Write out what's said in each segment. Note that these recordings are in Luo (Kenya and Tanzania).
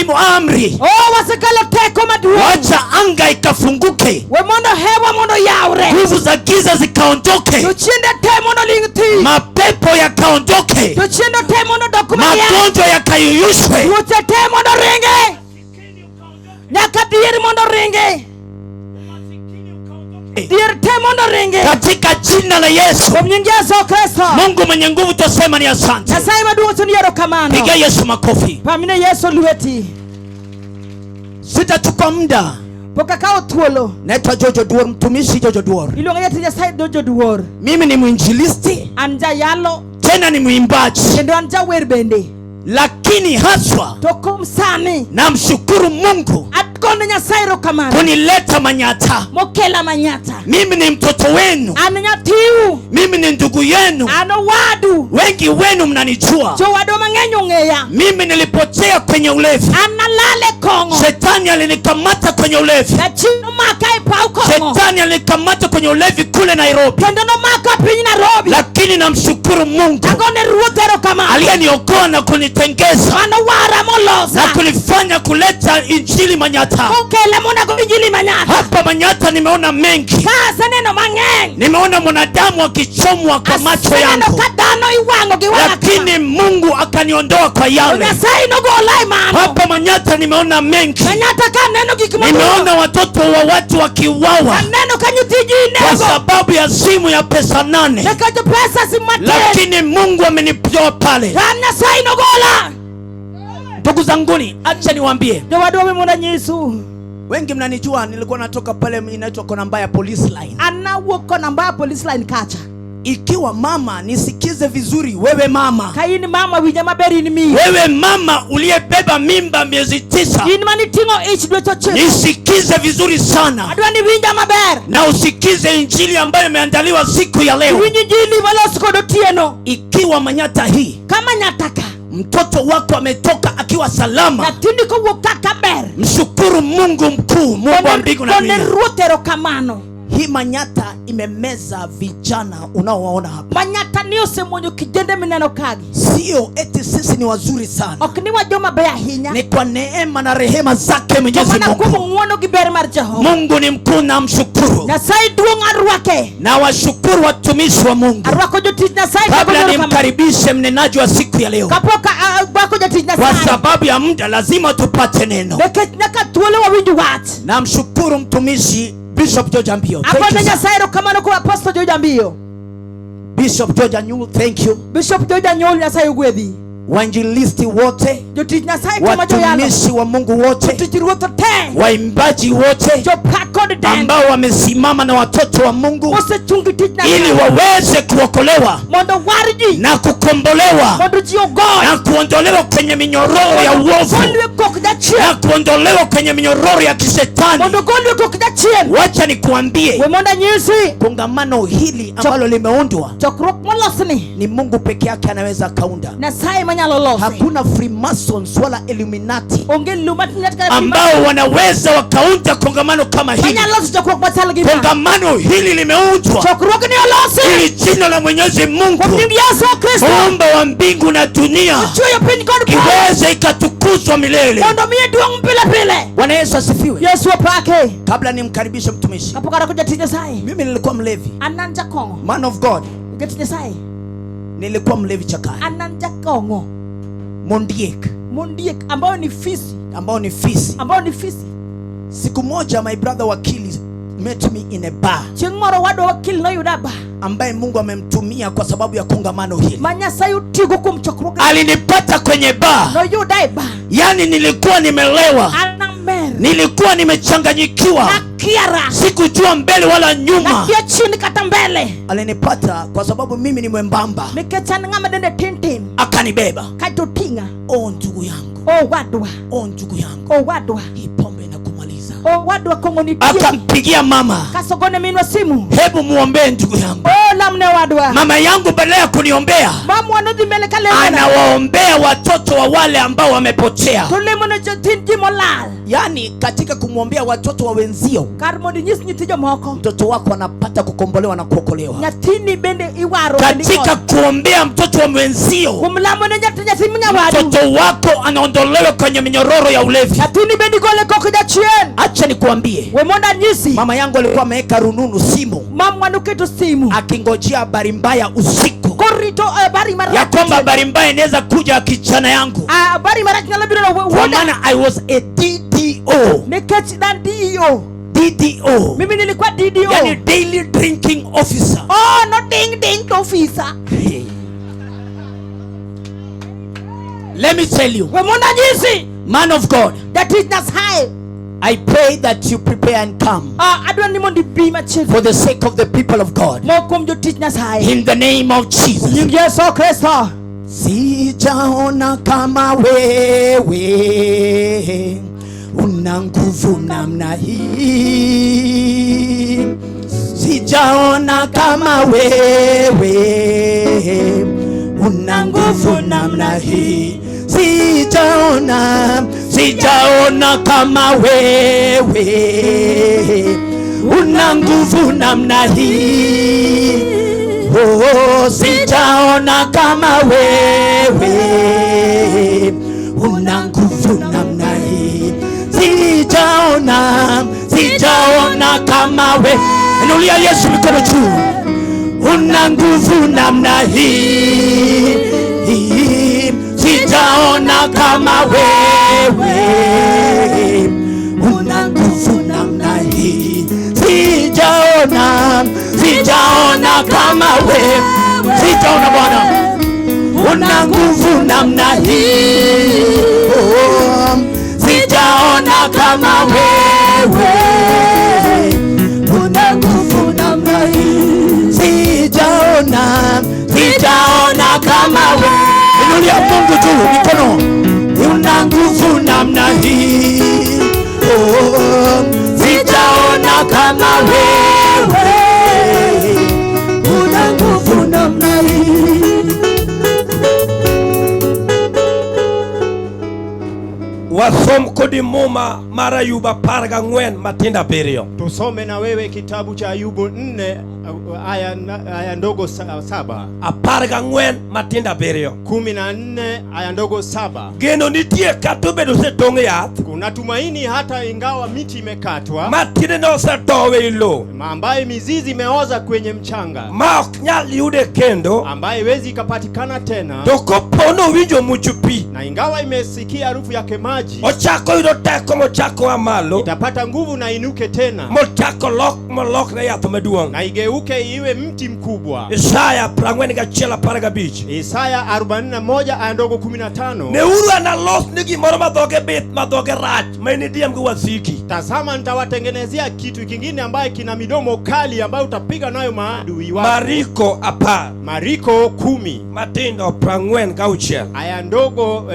Tumesalimu amri. O wasekelo teko maduong'. Wacha anga ikafunguke, We mondo hewa mondo yawre. Nguvu za giza zikaondoke, Jochiende te mondo ling' thi. Mapepo yakaondoke, Jochiende te mondo dok kuma gia. Magonjwa yakayeyushwe. Tuoche te mondo ringi. Nyaka dhier mondo ringi. Dhier te mondo ringi. Katika jina la Yesu. Kuom nying Yesu Kristo. Mungu mwenye nguvu, twasema ni asante. Nyasaye maduong' wacho ni erokamano. Piga Yesu makofi. Pamne Yesu lweti. Sitachukua muda. Pok akawo thuolo. Naitwa Jojo Duor, mtumishi Jojo Duor. Iluonga jatich Nyasaye Jojo Duor. Mimi ni mwinjilisti An jayalo tena ni mwimbaji, kendo an jawer bende. Lakini haswa To kuom sani namshukuru Mungu agone Nyasaye erokamano kunileta Manyata. Mokela Manyata. Mimi ni mtoto wenu, An nyathiu. Mimi ni ndugu yenu, An owadu. Wengi wenu mnanijua. Jowadwa mang'eny ong'eya. Mimi nilipotea kwenye ulevi, An nalal e kong'o. Shetani alinikamata kwenye ulevi, Jachien nomaka e paw kong'o. Shetani alinikamata kwenye ulevi kule Nairobi, Kendo nomaka piny Nairobi. Lakini namshukuru Mungu Agone Ruoth erokamano. Aliyeniokoa na kunitengeza Manowara molosa. Na kunifanya kuleta injili Manyata. Mokela mondo agol injili Manyata. Hapa Manyata nimeona mengi. Ka aseneno mang'eny. Nimeona mwanadamu akichomwa kwa macho Aseneno yangu, ka dhano iwang'o gi wang'a lakini Mungu akaniondoa kwa yale. Nyasaye nogola e mano. Hapa Manyata nimeona mengi. Manyata ka aneno gik modhuro. Nimeona watoto wa watu wakiuawa Aneno ka nyithi ji kwa inego. sababu ya simu ya pesa 8, Nikech pesa simu matin. Lakini Mungu amenitoa pale. To an Nyasaye nogola. Ndugu zanguni, acha niwaambie. Jowadwa we mondo anyisu. Wengi mnanijua, nilikuwa natoka pale inaitwa Kona Mbaya Police Line. An nawuok Kona Mbaya Police Line kacha. Ikiwa mama, nisikize vizuri wewe mama. Ka in mama winja maber in miyo. Wewe mama uliyebeba mimba miezi 9. In maniting'o ich dweche 9. Nisikize vizuri sana. Adwa ni winja maber. Na usikize injili ambayo imeandaliwa siku ya leo. Winj injili molos kod otieno. Ikiwa Manyata hii, Kama Nyataka, mtoto wako ametoka akiwa salama, nyathini kowuok kaka ber, mshukuru Mungu mkuu, Mungu wa mbingu na Gone dunia. Ruoth erokamano. Hii Manyata imemeza vijana unaowaona hapa. Manyata ni osemuonyo kijende mineno kagi. Sio eti sisi ni wazuri sana. Ok ni wajoma beyo ahinya. Ni kwa neema na rehema zake Mwenyezi To mana Mungu. kuom ng'uono gi ber mar Jehova. Mungu ni mkuu na mshukuru. Nyasaye duong' arwake. Na washukuru watumishi wa Mungu. Arwako jotich Nyasaye Kabla kendo erokamano. nimkaribishe mnenaji wa siku ya leo. Kapok arwako jotich Kwa Nyasaye. sababu ya muda lazima tupate neno. Nikech nyaka thuolo wawinj wach. Namshukuru mtumishi Bishop George Ambio. Thank Agone you, sir. Nyasaye erokamano kuom Apostle George Ambio. Bishop George Anyul, thank you. Bishop George Anyul, Nyasaye ogwedhi. Wainjilisti wote, Jotich Nyasaye kama joyalo, watumishi wa Mungu wote, jotich Ruoth te, waimbaji wote jopak kod dend ambao wamesimama na watoto wa Mungu osechung gi tich ili Nyasaye waweze kuokolewa mondo war ji na kukombolewa mondo ji ogony na kuondolewa kwenye minyororo ya uovu golwe kok jachien na kuondolewa kwenye minyororo ya kishetani. mondo golwe kok jachien. Wacha nikuambie, We mondo anyisi, kongamano hili ambalo limeundwa chokruok molosni ni Mungu peke yake anaweza kaunda. Nyasaye manyalo lose. Hakuna Freemasons wala Illuminati Onge Illuminati kata ambao wanaweza wakaunda kongamano kama hili. manyalo loso chokruok machal gi ma. Kongamano hili limeundwa Chokruogni olosi ili jina la Mwenyezi Mungu, kuom nying Yesu Kristo, muumba wa mbingu na dunia, ochweyo piny kod polo, iweze ikatukuzwa milele. mondo miye duong' pile pile. Bwana Yesu asifiwe. Yesu opake. Kabla nimkaribishe mtumishi, Kapok arwako jatich Nyasaye, mimi nilikuwa mlevi. an an jakong'o. Man of God, Jatich Nyasaye, nilikuwa mlevi chakari. an an jakong'o. Mondiek, Mondiek ambayo ni fisi, ambao ni fisi. Ambao ni fisi. Siku moja my brother wakili met me in a bar, Chieng' moro wadwa wakili noyuda bar, ambaye Mungu amemtumia kwa sababu ya kongamano hili. ma Nyasaye otigo kuom chokruogni. Alinipata kwenye bar. Noyuda e bar. Yaani nilikuwa nimelewa. An amer. Nilikuwa nimechanganyikiwa. Nakiara. Sikujua mbele wala nyuma. Nakia chini kata mbele. Alinipata kwa sababu mimi ni mwembamba. Nikech an ng'ama dende tin tin. Akanibeba. Kaeto oting'a. Oh, ndugu yangu. Oh, wadwa. Oh, ndugu yangu. Oh, wadwa. Hii pombe inakumaliza. Owadwa kong'o nitie. Akampigia mama, Kasogone minwa simu. Hebu muombee ndugu yangu. Oh, lamne owadwa. Mama yangu badala ya kuniombea, Mamwa nodhi mbele ka lemona. Anawaombea watoto wa wale ambao wamepotea. To lemo ne jotin ji molal. Yaani katika kumwombea watoto wa wenzio, Kar mondo inyis nyithi jomoko. Mtoto wako anapata kukombolewa na kuokolewa. Nyathini bende iwaro kendo Katika ing'olo. kuombea mtoto wa mwenzio, Kuom lamo ne nyathi nyathi nyawadu. Mtoto wako anaondolewa kwenye minyororo ya ulevi. Nyathini bende igole koko jachien. Acha nikuambie, We mondo anyisi. Mama yangu alikuwa ameweka rununu simu, Mamwa noketo simu. Akingojea habari mbaya usiku, Korito habari marach. Ya kwamba habari mbaya inaweza kuja kijana yangu. Ah, habari marach nyalo biro na Kwa wuoda. maana I was a DDO. Nikech an DEO. DDO. Mimi nilikuwa DDO. Yani daily drinking officer. Oh, no ding ding officer. Hey. Let me tell you, We mondo anyisi. Man of God, Jatich Nyasaye. I pray that you prepare and come. Ah, adwa ni mondo ibi machiegni. For the sake of the people of God. Mo kuom jotich Nyasaye. In the name of Jesus. Nying Yesu Kristo. Sijaona kama wewe una nguvu namna hii. Sijaona kama wewe una nguvu namna hii. Sijaona, sijaona kama wewe una nguvu namna hii. Oh, sijaona kama wewe una nguvu namna hii. Sijaona, sijaona kama wewe. Inulia Yesu mikono juu. Una nguvu namna hii. Sijaona kama wewe una nguvu namna hii. Sijaona, sijaona kama wewe. Sijaona Bwana una nguvu namna hii. Oh, sijaona kama wewe una nguvu namna hii. Sijaona, sijaona kama wewe. Inulia Mungu juu mikono. Una nguvu namna hii. Oh, sijaona kama wewe una nguvu namna hii. Wasom kodi Muma mar Ayub 14 matindo 7. Tusome na wewe kitabu cha Ayubu 4 aya ndogo 7. 14 matindo 7. 14 aya ndogo 7. Geno nitie kata obedo osetong' yath. Kuna tumaini hata ingawa miti imekatwa. Ma tiendene osetow ei lowo. Ma ambaye mizizi imeoza kwenye mchanga. Ma ok nyal yude kendo. Ambaye haiwezi ikapatikana tena. To kopo nowinjo much pi. Na ingawa imesikia harufu yake maji. Ochako yudo teko mochako a malo. Itapata nguvu na inuke tena. Mochako lok molok ne yath maduong'. Na igeuke iwe mti mkubwa. Isaya 41:15. Isaya 41 aya ndogo 15. Neuru analos ni gimoro ma dhoge bith, ma dhoge rach, ma en idiem gi wasiki. Tazama nitawatengenezea kitu kingine ambaye kina midomo kali ambayo utapiga nayo maadui wako. Mariko 10. Mariko 10. Matindo 46. Aya ndogo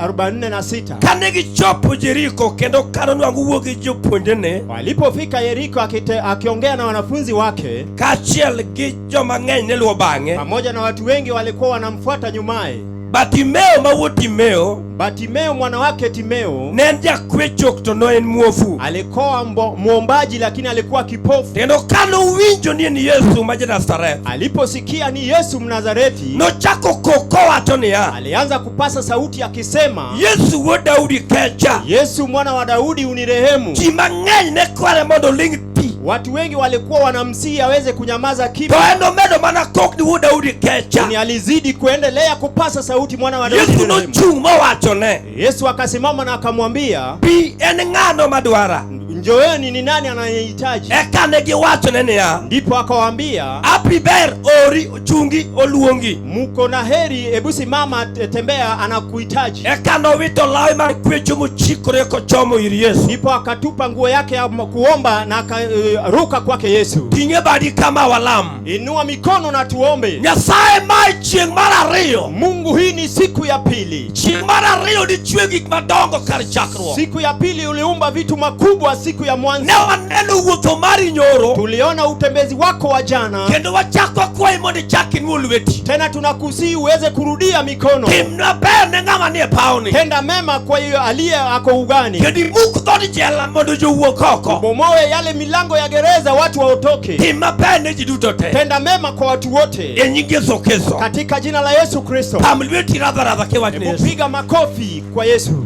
46. Kane gichopo Jeriko kendo kano nwang'o wuok gi jopuonjrene. Walipofika Yeriko akiongea na wanafunzi wake. Kaachiel gi joma ng'eny ne luwo bang'e. Pamoja na watu wengi walikuwa wanamfuata nyumaye. Bartimeo ma wuod Timeo. Bartimeo mwana wake Timeo. Ne en jakwecho to ne en muofu. Alikuwa muombaji lakini alikuwa kipofu. Kendo kane owinjo ni en Yesu ma ja-Nazareth. Aliposikia ni Yesu Mnazareti. Nochako kok kowacho niya. Alianza kupasa sauti akisema, Yesu wuod Daudi kecha. Yesu mwana wa Daudi unirehemu. Ji mang'eny ne kware mondo oling' thi. Watu wengi walikuwa wanamsihi aweze kunyamaza kimya. To en omedo mana kok ni wuod Daudi kecha. Ni alizidi kuendelea kupasa sauti mwana wa Daudi Yesu unirehemu. nochung' mowachone. Yesu akasimama na akamwambia, Bi en ng'ano madwara? Njoeni, ni nani anayehitaji? Eka ne giwachone niya. Ndipo akawaambia, Api ber ori chungi oluongi. Muko na heri, ebu simama, tembea, anakuhitaji. Eka nowito lawe mar kwecho mochikore kochomo ir Yesu. Ndipo akatupa nguo yake ya kuomba na akaruka kwake Yesu. Ting'e badi kama walam. Inua mikono na tuombe. Nyasaye mae chieng' mar ariyo. Mungu, hii ni siku ya pili. Chieng' mar ariyo nichwe gik madongo kar chakruok. Siku ya pili uliumba vitu makubwa siku ya mwanzo. Ne waneno wuotho mari nyoro. Tuliona utembezi wako wa jana. Kendo wachako kwayi mondo ichak inuo lweti. Tena tunakusihi uweze kurudia mikono. Tim maber ne ng'ama nie pawni. Tenda mema kwa hiyo aliye ako ugani. Kendo imuk dhood jela mondo jowuok oko. Bomoe yale milango ya gereza watu waotoke. Tim maber ne ji duto te. Tenda mema kwa watu wote. E nying Yesu Kristo. Katika jina la Yesu Kristo. Pam lweti radha radha kiwach ne Yesu. Piga makofi kwa Yesu.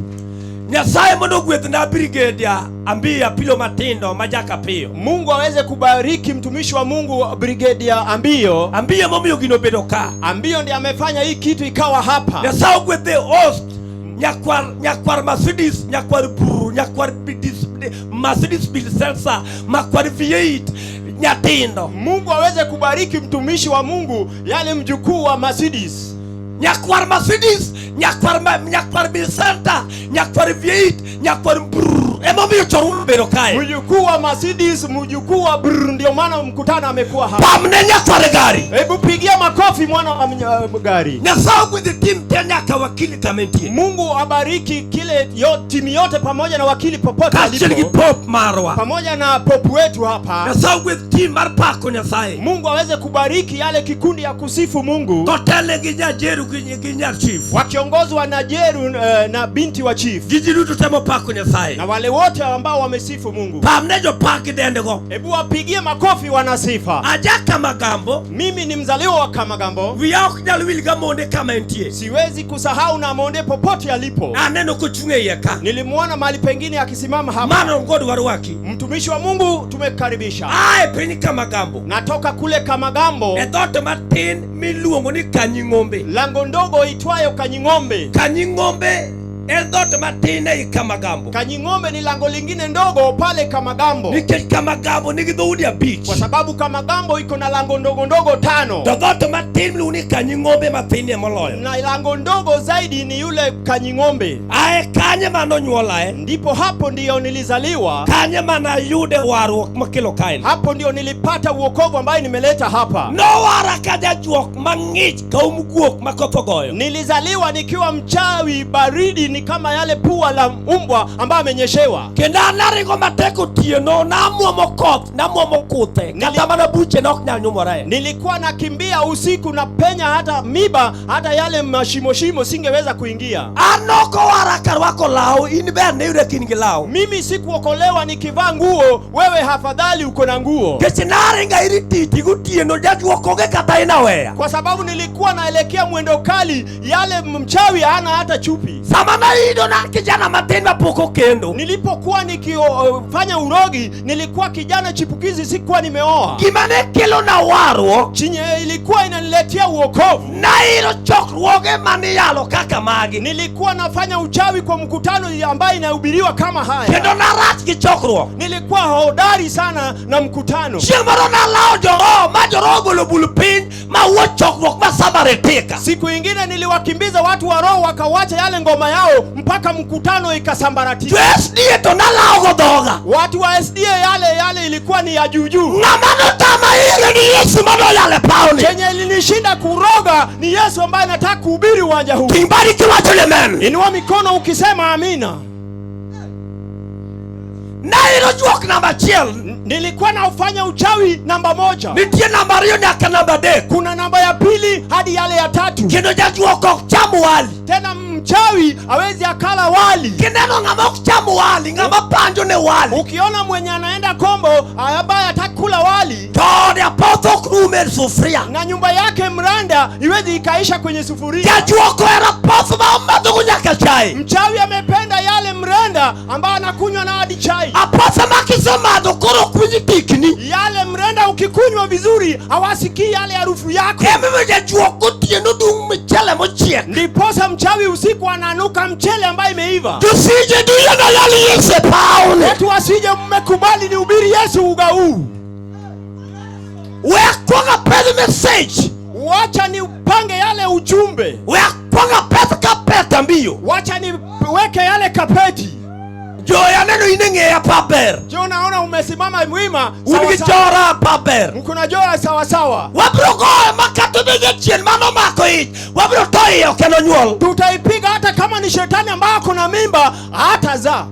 Nyasaye mondo ogwedhna Brigadier Ambiyo Apilo Matindo ma jakapiyo. Mungu aweze kubariki mtumishi wa Mungu Brigadier Ambiyo. Ambiyo momiyo gino obedo ka. Ambiyo ndiye amefanya hii kitu ikawa hapa. Nyasaye ogwedhe host nyakwar nyakwar Mercedes nyakwar Buru nyakwar Bidis Mercedes Bill Selsa makwar V8 nyatindo. Mungu aweze kubariki mtumishi wa Mungu yale mjukuu wa Mercedes. Nyakwar Mercedes nyakwar nyakwar Bill Selsa nyakwar V8 nyakwar Buru emomiyo chorwa obedo kae. Mjukuu wa Mercedes, mjukuu wa Brr, ndio maana mkutano amekuwa hapa. Pamne nyakwar gari. Hebu pigia makofi mwana wa gari. Nyasaye ogwedhe tim te nyaka wakili kama entie. Mungu abariki kile timu yote pamoja na wakili popote Kaachiel gi alipo. pop marwa. Pamoja na pop wetu hapa. Nyasaye ogwedh tim mar pako Nyasaye. Mungu aweze kubariki yale kikundi ya kusifu Mungu. Kotele gi nyajeru gi nyar chief. Wakiongozwa na Jeru na binti wa chief. Gi ji duto te mopako Nyasaye. Na wale wote ambao wamesifu Mungu. Pamne jopak gi dendgo. Hebu wapigie makofi wanasifa. Aja Kamagambo. Mimi ni mzaliwa wa Kamagambo. Wiya ok nyal wil gamonde kama entie. Siwezi kusahau na Monde popote alipo. Aneno kochung' e iye ka. Nilimuona mahali pengine akisimama hapa. Mano God warwaki. Mtumishi wa Mungu tumekukaribisha. A e piny Kamagambo. Natoka kule Kamagambo. E dhoot matin miluongo ni Kanying'ombe. Lango ndogo itwayo Kanying'ombe. Kanying'ombe en dhoot matin ei Kamagambo. Kanying'ombe ni lango lingine ndogo pale Kamagambo. Nikech Kamagambo nigi dhoudi abich. Kwa sababu Kamagambo iko na lango ndogo ndogo 5. To dhoot matin miluongo ni Kanying'ombe mathinie moloyo. Na lango ndogo zaidi ni yule Kanying'ombe. Ae kanye manonyuolae. Ndipo hapo ndiyo nilizaliwa. Kanye manayude warruok makelo kae. Hapo ndio nilipata uokovu ambaye nimeleta hapa. Nowara ka jajuok mang'ich ka um guok ma koth ogoyo. Nilizaliwa nikiwa mchawi baridi ni kama yale pua la umbwa ambaye amenyeshewa. Kendo an naringo matek otieno namuomo koth namuomo kuthe kata mana buche ne ok nyal nyumore. Nilikuwa nakimbia usiku na penya hata miba hata yale mashimo shimo singeweza kuingia. An nokowara karwako law in ber ne yude kin gi law. Mimi sikuokolewa nikivaa nguo, wewe hafadhali uko na nguo. Nikech naringo iri tich gotieno jajuok onge kata inaweya. Kwa sababu nilikuwa naelekea mwendo kali, yale mchawi hana hata chupi. Sama naido na kijana matin mapok okendo. Nilipokuwa nikifanya urogi, nilikuwa kijana chipukizi, sikuwa nimeoa. Gima ne kelo na warruok chenye ilikuwa inaniletea uokovu. Nairo chokruoge maniyalo kaka magi. Nilikuwa nafanya uchawi kwa mkutano ambaye inahubiriwa kama haya. Kendo narach gi chokruok. Nilikuwa hodari sana na mkutano. Chieng' moro nalawo joroho ma joroho ogolo bul piny ma wuo chokruok ma sambaretika. Siku ingine niliwakimbiza watu wa roho wakawacha yale ngoma yao mpaka mkutano ikasambaratika. Jo SDA to nalawo go dhoga. Watu wa SDA yale ilikuwa ni ya juu juu. Ng'ama notama ire ni Yesu manoyalo e pawni. Chenye ilinishinda kuroga ni Yesu ambaye anataka kuhubiri uwanja huu. Ting' badi kiwacho ni amen. Inua mikono ukisema amina. Nairo juok namba achiel. Nilikuwa naufanya uchawi namba 1. Nitie namba 2 nyaka namba 3. Kuna namba ya 2 hadi yale ya 3. Kendo jajuok ok cham wali. Tena mchawi hawezi akala wali. Kineno ng'ama ok cham wali, ng'ama panjo ne wali. Ukiona mwenye anaenda kombo ambaye atakula wali, to ode apoth ok rum e sufuria. Na nyumba yake mranda iwezi ikaisha kwenye sufuria. Jajuok ohero apoth ma omadhogo nyaka chai. Mchawi amependa yale mrenda ambaye anakunywa na hadi chai. Apoth ma kisemadho koro ok winj tikni. Yale mrenda ukikunywa vizuri hawasikii yale harufu yako. Emomiyo jajuok gotieno dung' mchele mochiek. Ndiposa mchawi usiku ananuka mchele ambaye imeiva. Tusije duyo na yale Yesu e pawni. Watu wasije mmekubali nihubiri Yesu uga huu. We akwonga pedh message. Wacha niupange yale ujumbe. We akwonga pedh kapeta mbio. Wacha niweke yale kapeti. Joya neno in ing'eya paber. Jo naona umesimama wima. Un gi chora paber. Mko na jora sawa sawa. Wabiro goye ma kata obed jachien mano omako ich. Wabiro to iye ok en onyuol. Tutaipiga hata kama ni shetani ambaye ako na mimba hatazaa.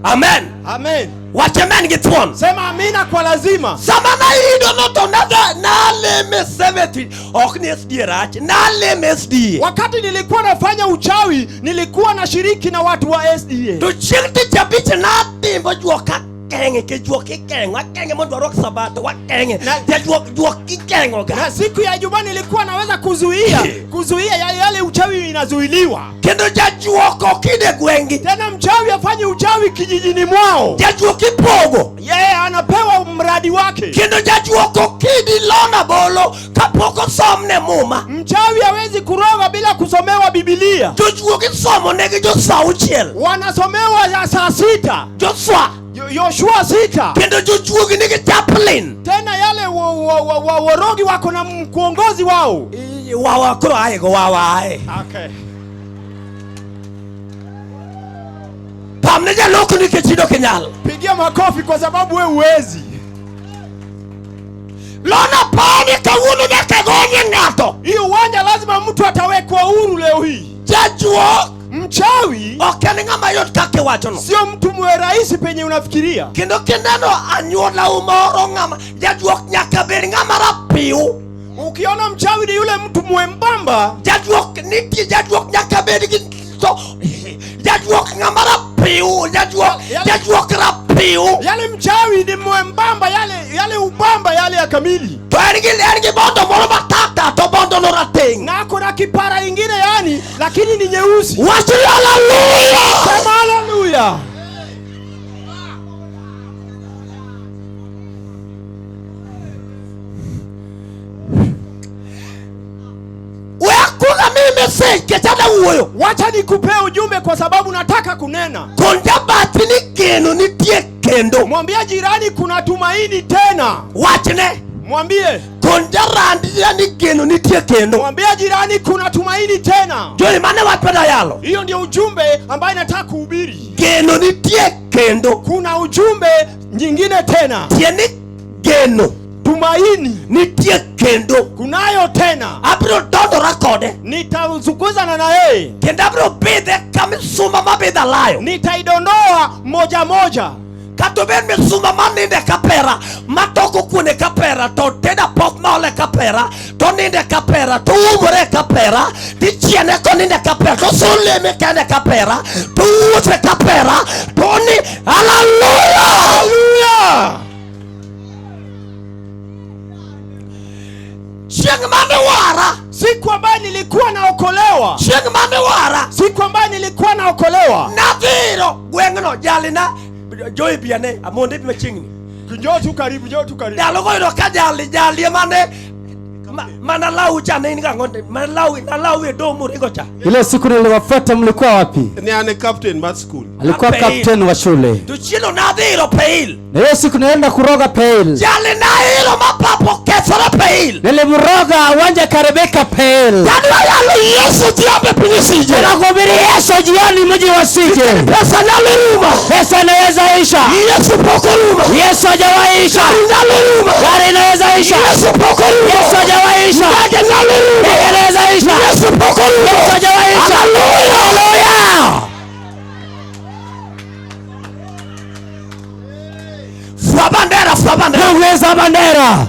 Amen. Amen. Wach amen gi thuon. Sema amina kwa lazima. Sama nayudo no to naleme 70 ok ni SDA rach, naleme SDA. Wakati nilikuwa nafanya uchawi, nilikuwa nashiriki na watu wa SDA. To chieng' tich abich nadimbo juok akeng'e ke juok ikeng'o akeng'e mondo warwak sabato wakeng'e jajuok juok ikeng'o ga. Na siku ya Ijumaa nilikuwa naweza kuzuia kuzuia yale, yale uchawi inazuiliwa. Kendo jajuok ok ide gweng'i. Tena mchawi afanye uchawi kijijini mwao, Jajuok ipogo. yeye anapewa mradi wake. Kendo jajuok ok idi lona bolo kapok osomne muma. Mchawi hawezi kuroga bila kusomewa Bibilia. Jojuok isomo negi Joshua auchiel. Wanasomewa ya saa 6 Joshua. Yoshua 6. Kendo jojuogi nigi chaplain. Tena yale worogi wako na mkuongozi wao. Wawa koro ae go wawa ae. Okay. Pamne jaloko nikech in ok inyal. Pigia makofi kwa sababu we huwezi. Lona pani kawuono nyaka gonye ng'ato. Hii uwanja lazima mtu atawekwa huru leo hii. Jajuok Mchawi ok en ng'ama yot kaka iwachono. sio mtu mwe rahisi penye unafikiria. Kendo kineno anyuolau moro ng'ama jajuok nyaka bed ng'ama rapiu. Ukiona mchawi ni yule mtu mwembamba. Jajuok nitie jajuok nyaka bed gi to jajuok ng'ama rapiu jajuok jajuok rapiu. Yale mchawi ni mwembamba, yale yale ubamba yale ya kamili. To en gi bondo moro matata to bondo no rateng'. Na ako na kipara ingine yani, lakini ni nyeusi. Wach ni haleluya. Sema haleluya. We akuga mi message nikech adwa wuoyo. Wacha nikupee ujumbe kwa sababu nataka kunena. Konja bathi ni geno nitie kendo. Mwambie jirani kuna tumaini tena. Wachne. Mwambie. Konja randi ni geno nitie kendo. Mwambie jirani kuna tumaini tena. Joni mane wach madayalo. Hiyo ndio ujumbe ambaye nataka kuhubiri. Geno nitie kendo. Kuna ujumbe nyingine tena. Tieni geno. Tumaini nitie kendo. Kunayo tena. Abiro dondora kode. Nitazunguzana na yeye. Kendo abiro bidhe ka misumba mabidho alayo. Nitaidondoa moja moja. Kata obed misumba maninde kapera, matoko kuone kapera, to teda pok maole kapera, to ninde kapera, to umore kapera, tichiene koninde kapera, to soleme kende kapera, to wuothe kapera, to ni haleluya! Haleluya! Chieng' mane wara, Siku ambayo nilikuwa naokolewa. Chieng' mane wara, Siku ambayo nilikuwa naokolewa. Nadhiro gweng'no jalina Joy biane amonde bi machiegni. Njoo tu karibu, njoo tu karibu. Ndalo go yudo ka jali jali mane mana lau cha ne in gang'o mana lau na lau e domo ringo cha. Ile siku niliwafuata mlikuwa wapi? Ni ane captain mar school. Alikuwa captain wa shule. To chielo nadhiro peil. Na hiyo siku nilienda kuroga peil. Jali na hilo mapapo kethore peil. Nilimroga uwanja Karibika peil. Jadwa yalo Yesu tiape pinisije. Nakuhubiri Yesu jioni mji wa Sije. Pesa nyalo rumo. Pesa inaweza isha. Yesu pok orumo. Yesu hajawahi isha. Gari nyalo rumo. Gari inaweza isha. Yesu pok orumo. Yesu hajawahi isha. Ndege nyalo rumo. Ndege inaweza isha. Yesu pok orumo. Yesu hajawahi isha. Haleluya. Haleluya. Fua bandera, fua bandera. Ongeza bandera.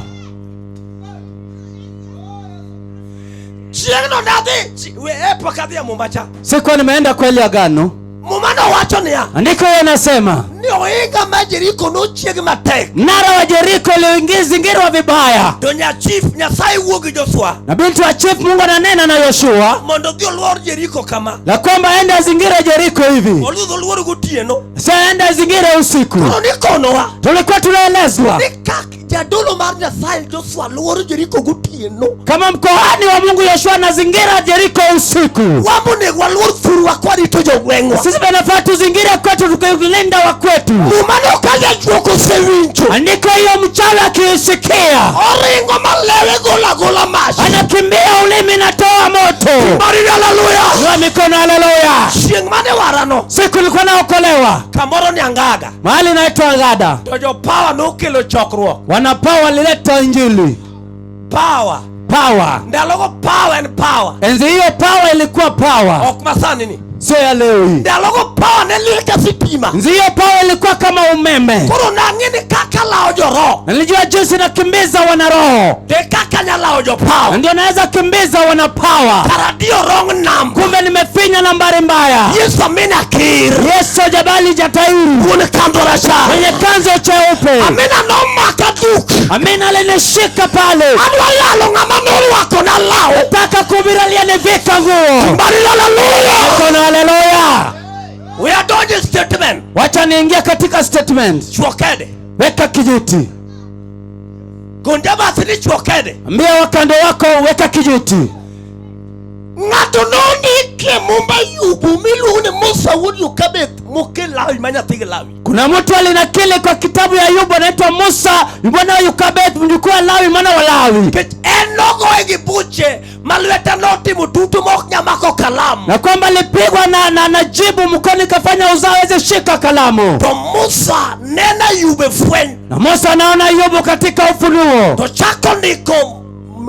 Chieng'no nadhi, we pok adhi e Muma cha. Sikuwa nimeenda kweli agano. Muma nowacho niya. Andiko hiyo inasema Ni ohinga mar Jeriko nochieg matek. Mnara wa Jeriko uliozingirwa vibaya. To nya chief Nyasaye wuo gi Joshua. Na binti wa chief Mungu ananena na Yoshua mondo odhi oluor Jeriko kama. La kwamba aende azingire Jeriko hivi. Oludho oluor gotieno. Sasa aende azingire usiku. Koro nikonowa. Tulikuwa tunaelezwa. Ni kak jadolo mar Nyasaye Joshua luoro Jeriko gotieno. Kama mkohani wa Mungu Yoshua anazingira Jeriko usiku. Wambo onego waluor thurwa kwarito jogweng'wa. Sisi tunafaa tuzingire kwetu tukilinda wa kwetu. Muma no ka jajuok osewinjo. Andiko hiyo mchawi akiisikia. Oringo malewe gola gola mach. Anakimbia ulimi na toa moto. Baridi haleluya. Inua mikono haleluya. Chieng' mane warano. Siku nilikuwa naokolewa. Kamoro ni Angaga. Mahali inaitwa Angada. To jo power nokelo chokruok. Wana power walileta injili. Power. Power. Ndalogo power en power. Enzi hiyo power ilikuwa power, Ok masani ni. sio ya leo hii. Ndalogo power ne liel ka sitima. Enzi hiyo power ilikuwa kama umeme. Koro nang'e ni kaka lawo joroho. Nilijua jinsi nakimbiza wana roho, De kaka nyalawo jo power. na ndio naweza kimbiza wana power. Kara dio wrong number. Kumbe nimefinya nambari mbaya. Yesu amina kir. Yesu jabali jatairi Wuon kandho rachar. mwenye kanzo cheupe, Amina nomaka duk. amina alinishika pale. Adwa yalo ng'ama norwako na law. Nataka kuhubiri aliyenivika nguo. Mbali haleluya. Mkono, haleluya. We are dodging statement. Wacha niingie katika statement. Chuo kede. Weka kijiti, Gonja bathi ni chuo kede. ambia wakando wako, weka kijiti. Ng'ato nondikie mumba Ayubu miluongo ni Musa wuod Yokabeth mokel Lawi ma nyathi gi Lawi. Kuna mtu alinakili kwa kitabu ya Ayubu anaitwa Musa mwana wa Yokabeth mjukuu wa Lawi mwana wa Lawi, Nikech en nogoye gi buche ma lwete notimo duto ma ok nyal mako kalam. na kwamba alipigwa na jibu mkono ikafanya uzao aweze shika kalamu. To Musa neno Ayub e fweny Na Musa anaona Ayubu katika ufunuo, to chako ndiko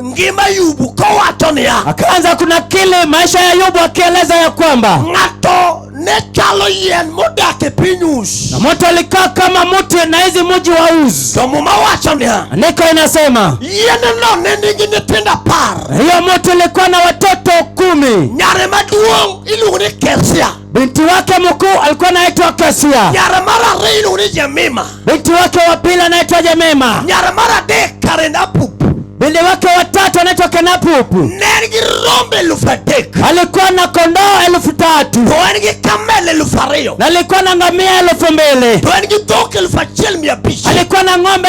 ngima Ayubu kowacho niya akaanza kunakili maisha ya Ayubu akieleza ya kwamba ng'ato ne chalo yien modak e piny Uz. na moto alikaa kama mti na hizi mji wa Uz. To Muma wacho niya Andiko inasema yienno ne nigi nyithindo 10. hiyo mti ilikuwa na watoto 10. Nyare maduong' iluongo ni Kesia. Binti wake mkuu alikuwa anaitwa Kesia, Nyare mar ariyo iluongo ni Jemima. binti wake wa pili anaitwa Jemima, Nyare mar adek Karen-Apuk. binti wake wa tatu anaitwa Kenapupu. Ne en gi rombe 3,000. Alikuwa na kondoo 3,000 To en gi kamel 2,000. na alikuwa na ngamia 2,000. To en gi dhok 1,500. Alikuwa na ng'ombe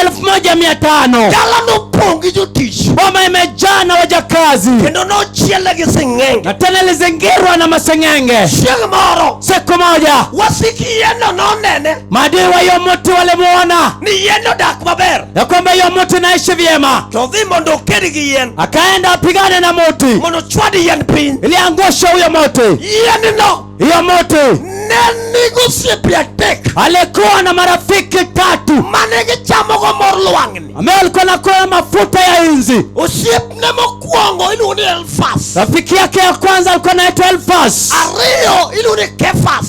1,500. Dala nopong' gi jotich. Boma imejaa na wajakazi, Kendo nochiele gi sing'enge. na tena ilizingirwa na maseng'enge. Chieng' moro Siku moja wasik yienno nonene maadui wa hiyo mti walimuona ni yien odak maber. ya kwamba hiyo mti naishi vyema, To odhi mondo oked gi yien. akaenda apigane na mti Mondo ochwad yien piny. ili angushe huyo mti. Yienno Hiyo mti ne nigi osiepe 3 alikuwa na marafiki 3 mane gichamogo mor lwang'ni. ambaye alikuwa nakula mafuta ya inzi. Osiepne mokwongo iluongo ni Elfas. Rafiki yake ya kwanza alikuwa anaitwa Elfas, Ariyo iluongo ni Kefas.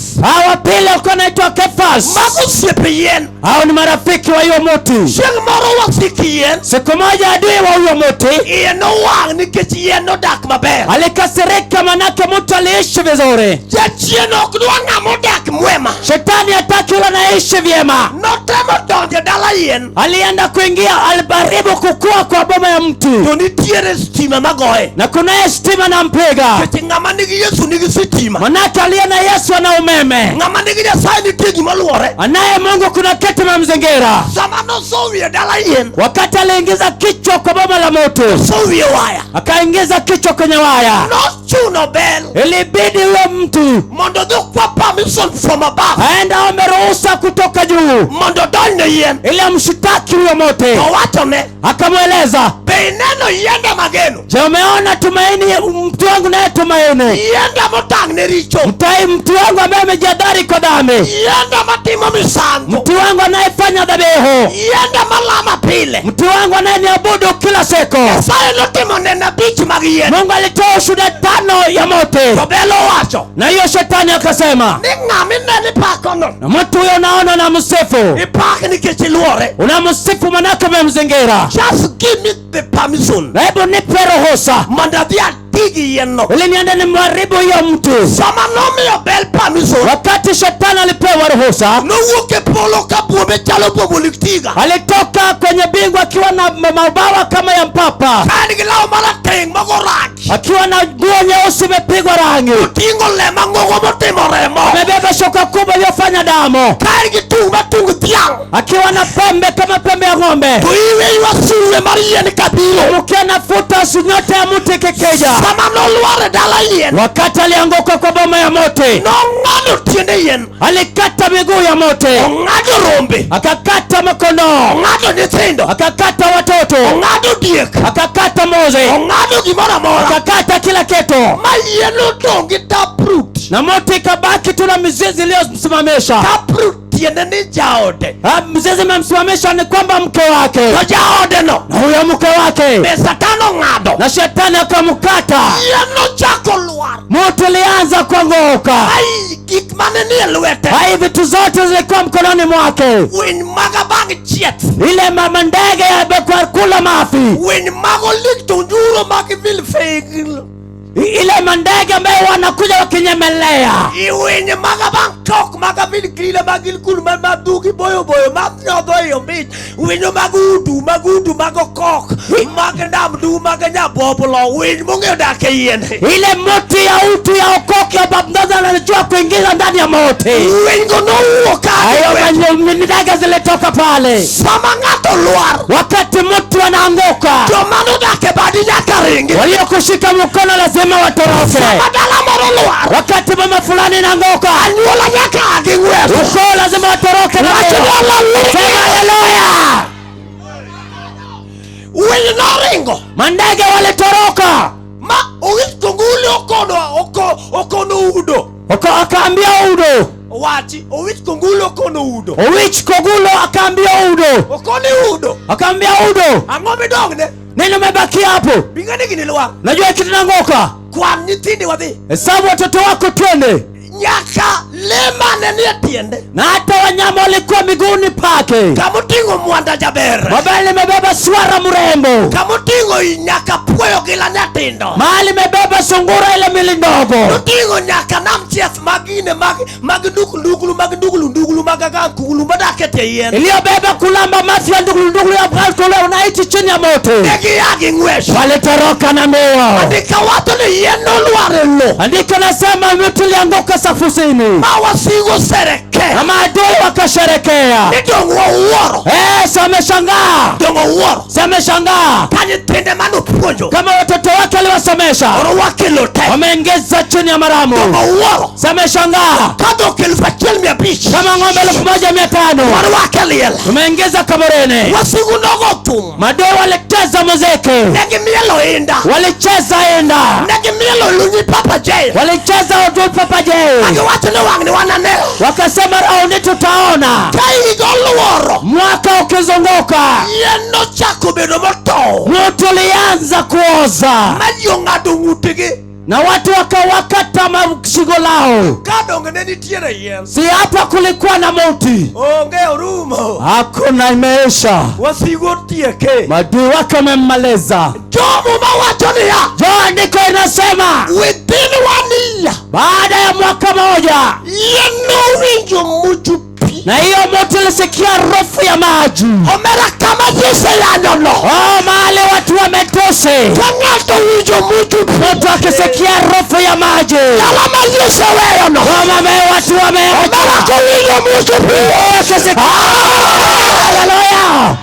wa pili alikuwa anaitwa Kefas. Mago osiepe yien. Hao ni marafiki wa hiyo mti. Chieng' moro wasik yien Siku moja adui wa huyo mti iye nowang' nikech yien nodak maber. alikasirika, manake mtu aliishi vizuri. Jachien ok dwa ng'ama odak mwema. Shetani hataki yule anaishi vyema. Notemo donjo e dala yien Alienda kuingia, aliharibu kukua kwa boma ya mti, to nitiere stima magoye. na kunaye stima na mpiga, Nikech ng'ama nigi Yesu nigi sitima. manake aliye na Yesu ana umeme, Ng'ama nigi Nyasaye nitie gima luore. anaye Mungu kuna kitu memzingira. Sama noso wiye dala yien, Wakati aliingiza kichwa kwa boma la moto, oso wiye waya. akaingiza kichwa kwenye waya, Nochuno bel ilibidi huyo mtu mondo odhi okwa permission from above aenda aombe ruhusa kutoka juu mondo odonjne yien. ili amshitaki huyo mote. Owachone, Akamweleza, be ineno yienda mageno? je, umeona tumaini mtu wangu naye tumaini Yienda motang' ne richo. mtai mtu wangu ambaye amejihadhari kwa dhambi, Yienda matimo misango. mtu wangu anayefanya dhabihu, Yienda malama pile. mtu wangu anayeniabudu kila siku. Nyasaye notimo neno 5 mag yien. Mungu alitoa ushuhuda 5 ya mote, To bel owacho na hiyo shetani akasema, ni ng'ama ineno ipakono. na mtu huyo unaona unamsifu, Ipak nikech iluore. unamsifu manake umemzingira. Just give me the permission Na hebu nipe ruhusa mondo adhi ati gi yien-no. ili niende nimharibu huyo mtu. Sama nomiyo bel permission, Wakati shetani alipewa ruhusa, nowuok e polo ka buombe chalo buomb oliktiga. alitoka kwenye bingu akiwa na mabawa kama ya mpapa, Ka en gi law marateng' mogo rach. akiwa na nguo nyeusi imepigwa rangi, Oting'o le mang'ongo motimo remo. amebeba shoka kubwa iliyofanya damu, Ka en gi tung' ma tung dhiang'. akiwa na pembe kama pembe ya ng'ombe, To iwe ywa sulwe mar yien kabiro. mkia nafuta nyota ya mti kikija. Sama nolwar e dala yien, Wakati alianguka kwa boma ya mti, nong'ado tiende yien, alikata miguu ya mti, ong'ado rombe, akakata makondoo, ong'ado nyithindo, akakata watoto, ong'ado diek, akakata mbuzi, ong'ado gimoro amora. akakata kila kitu, Ma yien odong' gi taproot. na mti ikabaki tu na mizizi iliyomsimamisha. Taproot tiende ni jaode. Mzizi imemsimamisha ni kwamba mke wake, To jaode no na huyo mke wake be Satan ong'ado. Na shetani akamkata. Yien nochako lwar. Moto ulianza kuanguka. Ai, gik mane nie lwete. Hai, vitu zote zilikuwa mkononi mwake. Winy mag abang chieth. Ile mama ndege yamekuwa kula mafi, Winy mag olik to njuro mag vilfegl. Ile mandege ambayo wanakuja wakinyemelea, Winy mag abang tok mag abil gile mag ilkul ma madhugi boyo boyo ma nyodho ei ombich. Winyo mag udu mag udu mag okok mag ndamdu mag nyaboblo. Winy mong'eyo dak e yiende. Ile muti ya utu ya okoki ya babndoza anajua kuingiza ndani ya moti. Winy go nowuok ka Hayo ndege zilitoka pale. Sama ng'ato lwar, Wakati mtu anaanguka, joma nodak e badi nyaka ringi. Waliokushika mkono lazima watoroke. Sama dala moro lwar, Wakati mama fulani inaanguka, anyuola nyaka a gi ng'wech. Ukoo lazima watoroke na Wach mbio. ni Sema haleluya. haleluya! Winy noringo Mandege walitoroka, ma Owich Konguli okono oko okono udo. Akaambia Udo. Wachi Owich Konguli okono udo. Owich Kogulo akaambia Udo, Okoni udo. akaambia Udo, Ang'o midong'ne? Nini umebakia hapo? Bing'ani gini lwar. Najua kitu nangoka. Kwan nyithindi wadhi. Hesabu watoto wako twende. Nyaka le mane nie tiende. Na hata wanyama walikuwa miguuni pake. Kamoting'o mwanda jaber. Mabali imebeba swara mrembo. Kamoting'o nyaka puoyo gi lanyatindo. Mahali imebeba sungura ile mili ndogo. Oting'o nyaka nam chieth mag gine mag mag nduklu mag nduglu nduglu mag agankugulu madak e tie yien. Iliyobeba kulamba mafia ndugulu ndugulu ya kule unaishi chini ya moto. Ne gia gi ng'wech. Walitoroka na mbio. Andika wacho ni yien nolwar e lo. Andiko nasema mti ulianguka safusini. Ma wasigu sereke. Na maadui wakasherekea. Ni dong' wawuoro. Si wameshangaa. Dong' wawuoro. Si wameshangaa. Ka nyithinde manopuonjo. Kama watoto wake aliwasomesha. Orwake lo te. Wameongeza chini ya maramu. Dong' wawuoro. Si wameshangaa. Ka dhok 1500. Kama ng'ombe 1500. Warwake liel. Tumeongeza kaburini. Wasigu nogo thum. Maadui walicheza muziki. Ne gimielo inda. Walicheza inda. Ne gimielo lunyi Papa J. Walicheza udui Papa J. Magiwacho ni wang'ni wanane. Wakasema raundi tutaona. Ka higa oluoro. Mwaka ukizunguka. Yien nochako bedo motow. Mti ulianza kuoza. Ma ji ong'ado ng'utgi. Na watu wakawakata shingo lao. Ka donge ne nitiere yien. Si hapa kulikuwa na mti. Onge orumo. Hakuna, imeisha. Wasigu otieke. Maadui wake wamemmaliza. Jomo mawacho niya. Jo, andiko inasema within 1 year. Baada ya mwaka moja. Yien nowinjo much pi. Na hiyo mti ilisikia harufu ya maji. Omera kama Yesu yanyo no. Oh, mahali watu wametose. Ka ng'ato winjo much pi. Mtu akisikia harufu ya maji. Dala ma Yesu weyo no. Kama me watu wameacha. Omera kowinjo much pi. Akisikia. Haleluya.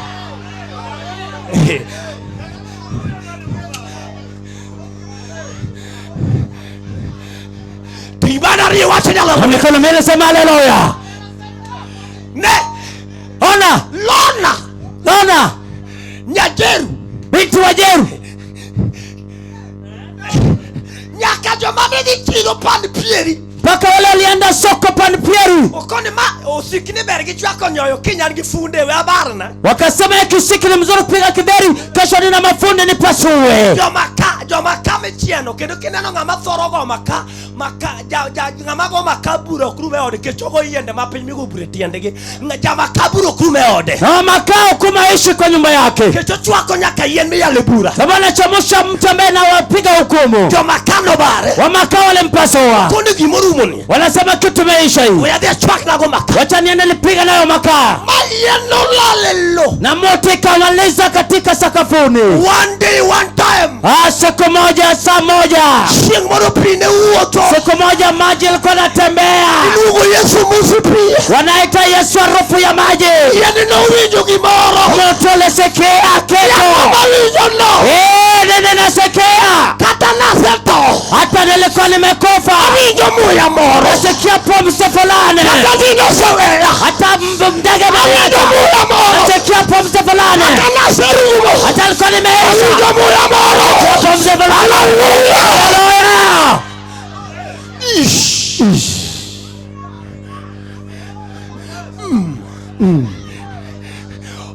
Tibana riwa wacho nyalo. Kwa mikono miwili sema haleluya. Ne. Ona. Lona. Lona. Nyajeru. Binti wa Jeru. Nyaka joma ne dhi chiro Pan Pieri. Mpaka wale walienda soko Pan Pieri. Okoni ma osikni ber gi chwako nyoyo kinyan gi funde we abarna. Wakasema ya kisiki ni mzuri kupiga kideri, kesho nina mafundi nipasue. Joma ka michieno kendo kineno ng'ama thoro go maka, maka, ja, ja, ng'ama go maka bura ok rum e ode, nikech ogo yiende ma piny migo bura e tiendgi. Jama ka bura ok rum e ode. Na makao kumaishi kwa nyumba yake. Nikech ochwako nyaka yien miyale bura. Sababu anachemsha mtu ambaye anawapiga hukumu. Joma ka nobare. Wamaka walimpasua. Koni gimoro rumoni. Wanasema kitu imeisha hii. We adhi achwak nago maka. Wacha niende nipige nayo makaa. Ma yien nolal e lo. Na moto ikamaliza katika sakafuni. One day, one time. Siku moja, saa moja. Chieng' moro pi ne wuotho. Siku moja maji ilikuwa inatembea. Iluongo Yesu musu pi. Wanaita Yesu harufu ya maji. Yien nowinjo gimoro. Moto ulisikia kitu. Yien nowinjo no. Nini nasikia? Kata nasetho. Hata nilikuwa nimekufa. Awinjo muya moro. Nasikia pumzi fulani. Kata ginoseweya. Hata ndege Awinjo muya moro. Nasikia pumzi fulani. Kata naserumo. Hata nilikuwa nimeisha. Awinjo muya moro. Nasikia pumzi fulani. Hallelujah. Hallelujah. Ish.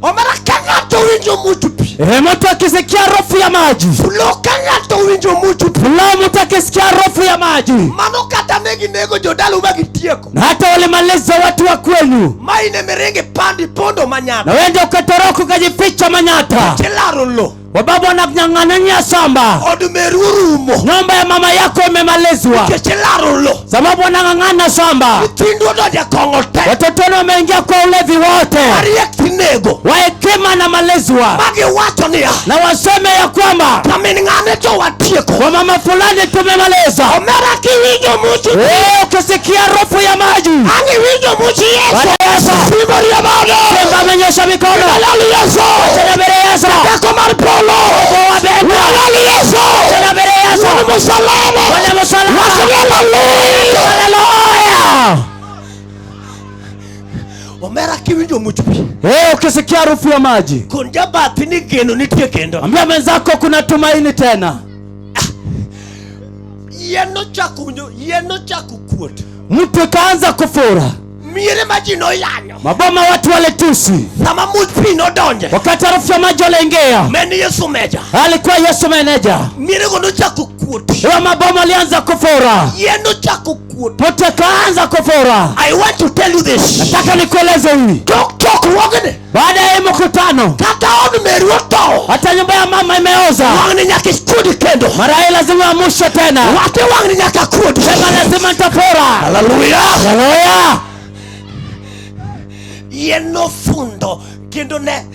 Omera ka ng'ato winjo much pi. Pi. Mtu akisikia harufu ya maji. Fulo ka ng'ato owinjo much pi. Fulo mtu akisikia harufu ya maji. Mano kata ne ginego jodalau ma gitieko. Na hata walimaliza watu wa kwenu. Ma in emiringo ipandi pondo Manyatta. Na wewe ndio ukatoroka ukajificha Manyatta. Tilaro lo. Wababu wananyang'ania shamba. Od meru orumo. Nyumba ya mama yako imemalizwa. Nikech ilaro lo. Sababu wanang'ang'ana shamba. Nyithindu odonjo e kong'o te. Watoto wenu wameingia kwa ulevi wote. Mariek tinego. Wa hekima na malizwa. Magiwacho niya. Na waseme ya kwamba Kamin ng'ane to watieko. kwa mama fulani tumemaliza. Omera kiwinjo much Ukisikia harufu ya maji. Ang' iwinjo much Yesu. Bwana Yesu. Simba rie bade. Simba amenyosha mikono. Halali Yesu. Tena mbele Yesu. Teko mar polo. Kwa bega. Halali Yesu. Tena mbele Yesu. Wuon musalaba. Bwana msalaba. Wach ni haleluya. Haleluya. Omera kiwinjo much pi. Ukisikia harufu ya maji. Kon jabathi ni geno nitie kendo. Ambia mwenzako kuna tumaini tena. Yien nochako winjo, yien nochako kuot. Mtu kaanza kufura. Miere ma ji noyanyo. Maboma watu walitusi. Sama much pi nodonje. Wakati harufu ya maji waliingia. Meni Yesu meja. Alikuwa Yesu meneja. Miere go nochako kuot. Hiyo maboma walianza kufura. Yien nochako kuot. Mtu kaanza kufura. I want to tell you this. Nataka nikueleze hii. Tok chokruogni. Baada ya hii mkutano, Kata od meru otho. hata nyumba ya mama imeoza. Wang'ni nyaka ichudi kendo. Mara hii lazima uamshwe tena. Wate wang'ni nyaka kuodi. Sema lazima nitafura. Haleluya. Haleluya. Yien nofundo kendo ne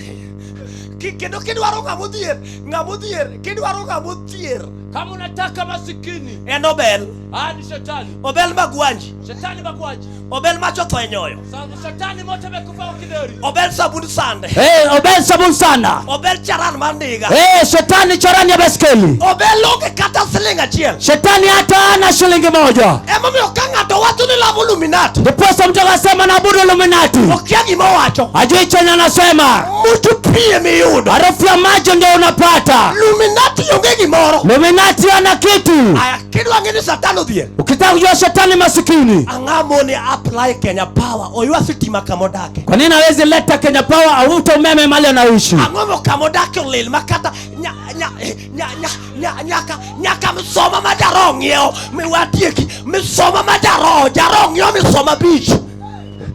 kendo kidwaro ng'ama odhier, ng'ama odhier, kidwaro ng'ama odhier. Kama unataka masikini, En Obel. ni shetani. Obel Magwanji. Shetani magwaji. Obel machotho e nyoyo. Shetani mote amekufa ukideri. Obel sabund sande. Obel sabun sana. Obel charan mar ndiga. Shetani charani ya baskeli. Obel onge kata siling achiel. Shetani hata hana shilingi moja. Emomiyo ka ng'ato wacho ni lamo Illuminati. Ndiposa mtu akasema naabudu Illuminati. Okia gima owacho. Hajui chenye anasema. Much pi emiyudo. Harufu ya maji ndio unapata. Illuminati onge gimoro. Illuminati ana kitu. Aya, kidwa ng'e ni Satan odhier. Ukitaka kujua shetani masikini. Ang'o mone apply Kenya Power oywa sitima kamodake. Kwa nini hawezi leta Kenya Power au umeme mahali anaishi? Ang'o mo kamodake olil makata nya nya nya nya nya nyaka nyaka msoma ma jaro ng'iewo miwatieki misoma ma jaro jaro ng'iewo misoma bich.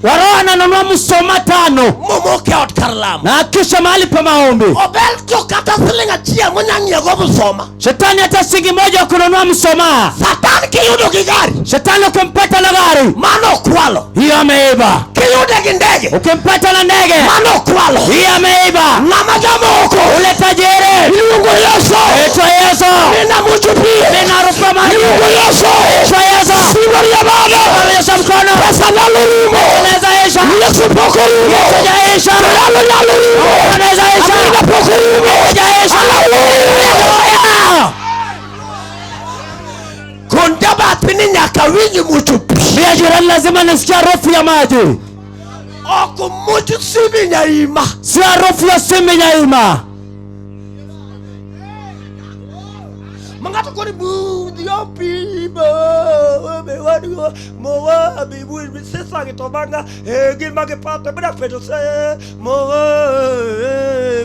Waroho ananunua msoma 5 momoke ot kar lamo. Na kisha mahali pa maombi. Obel to kata siling achiel monya ng'iewo msoma. Shetani hata shilingi moja kununua msoma. Satan kiyudo gi gari. Shetani ukimpata na gari. Mano kwalo. Hiyo ameiba. Kiyude gi ndege. Ukimpata na ndege. Mano kwalo. Hiyo ameiba. Ng'ama jamoko. Ule tajiri. Iluongo Yesu. Itwa Yesu. Nina much pi. Nina harufu ya maji. Iluongo Yesu. Itwa Yesu. Simba rie bade. Onyesha mkono. Pesa nyalo rumo. Unaweza isha. Yesu pok orumo. Hujaisha. Yalo nyalo rumo. Unaweza isha. Amina pok orumo. Hujaisha. Haleluya. Haleluya. Kon jabathi ni nyaka winj much pi. Pia jirani lazima nisikie harufu ya maji. Ok much Simbi Nyaima. Si harufu ya Simbi Nyaima. Mang'ato koni bu pi bo me wadu mo wa bi bu bi sesa gi to banga e gi ma gi pate bra peto se mo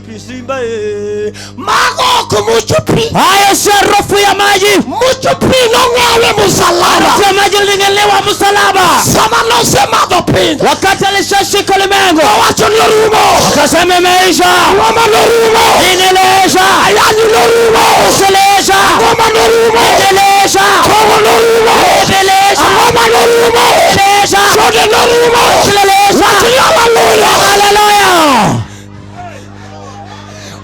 pi simba e mago ok much pi. Hayo si harufu ya maji. Much pi nong'awe musalaba. Harufu ya maji iling'elewa msalaba. Sama nosemadho piny. Wakati alishashika ulimwengu. Owacho ni orumo. Akasema imeisha. Ng'oma norumo. Iliisha. Ayanyi norumo. Iliisha. Ng'oma norumo. Iliisha. Kong'o norumo. Iliisha. Ang'oma norumo. Iliisha. Chode norumo. Iliisha. Wach ni haleluya. Haleluya.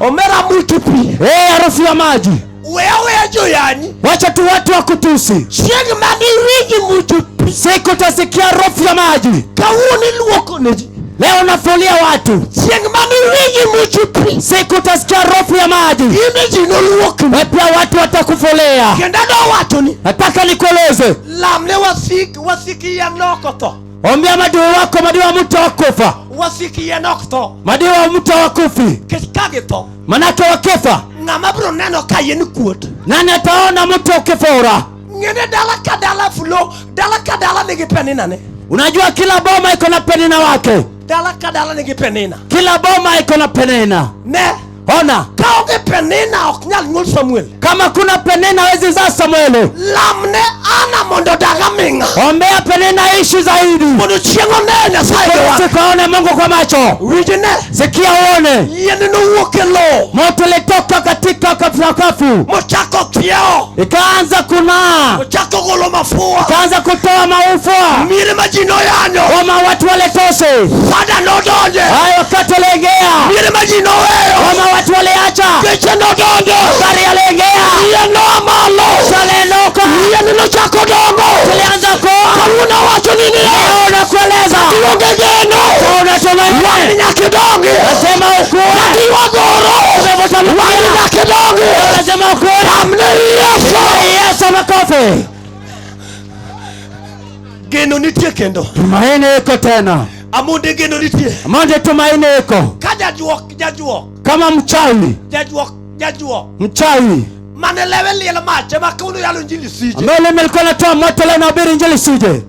Omera much pi. Harufu ya maji. Wewe joyanyi. Wacha tu watu wakutusi. Chieng' mane iwinj much pi. Siku utasikia harufu ya maji. Kawuono iluoko ne ji. Leo unafulia watu. Chieng' mane iwinj much pi. Siku utasikia harufu ya maji. In ji noluokni. Na pia watu watakufulia. Kendo adwa wacho ni. Nataka nikueleze. Lamne wasik, wasik yien ok otho. Ombea maadui wako, maadui wa mtu hawakufa. Wasik yien ok tho. Maadui wa mtu hawakufi. Nikech ka githo. Manake wakifa. Ng'ama biro neno ka yien kuot. Nani ataona mtu ukifura? Ng'ene dala ka dala fulo, dala ka dala nigi penina ne. Unajua kila boma iko na penina wake. Dala ka dala nigi penina. Kila boma iko na penina. Ne. Ona, Kaonge Penina ok nyal nyuol Samuel. Kama kuna Penina hawezi zaa Samueli. Lamne Ana mondo odag aming'a. Ombea Penina ishi zaidi, Mondo chieng' one Nyasaye gi wang'e. siku aone Mungu kwa macho. Winjne. Sikia uone, Yien nowuok e lowo. Moto ulitoka katika sakafu Mochako kiewo. Ikaanza kung'aa, Ochako golo mafua. Ikaanza kutoa maufua. Miere ma ji noyanyo. Kama watu walitose. Fada nodonje. Hayo wakati waliingia. Miere ma ji noweyo. Kama watu waliacha. Geche nodonjo. Gari yaliingia. Yien noa malo. Yaliinuka. Yien nochako dongo. Tulianza kuona. Kawuono awacho ni niya. Leo nakueleza. Ionge geno. Unatumaini. Wang' nyaka idongi. Nasema ukue. Iwagoro. Umevuta Wang' mpira. nyaka idongi. Nasema ukue. Amne Yesu. Yesu makofi. Geno nitie kendo. Tumaini iko tena. Amonde geno nitie. Amonde tumaini iko. Ka jajuok, jajuok. Kama mchawi. Jajuok, jajuok. Mchawi. Mane lewe liel mach ema kawuono yalo injili sije. Ambaye leo nilikuwa natoa moto leo nahubiri injili sije.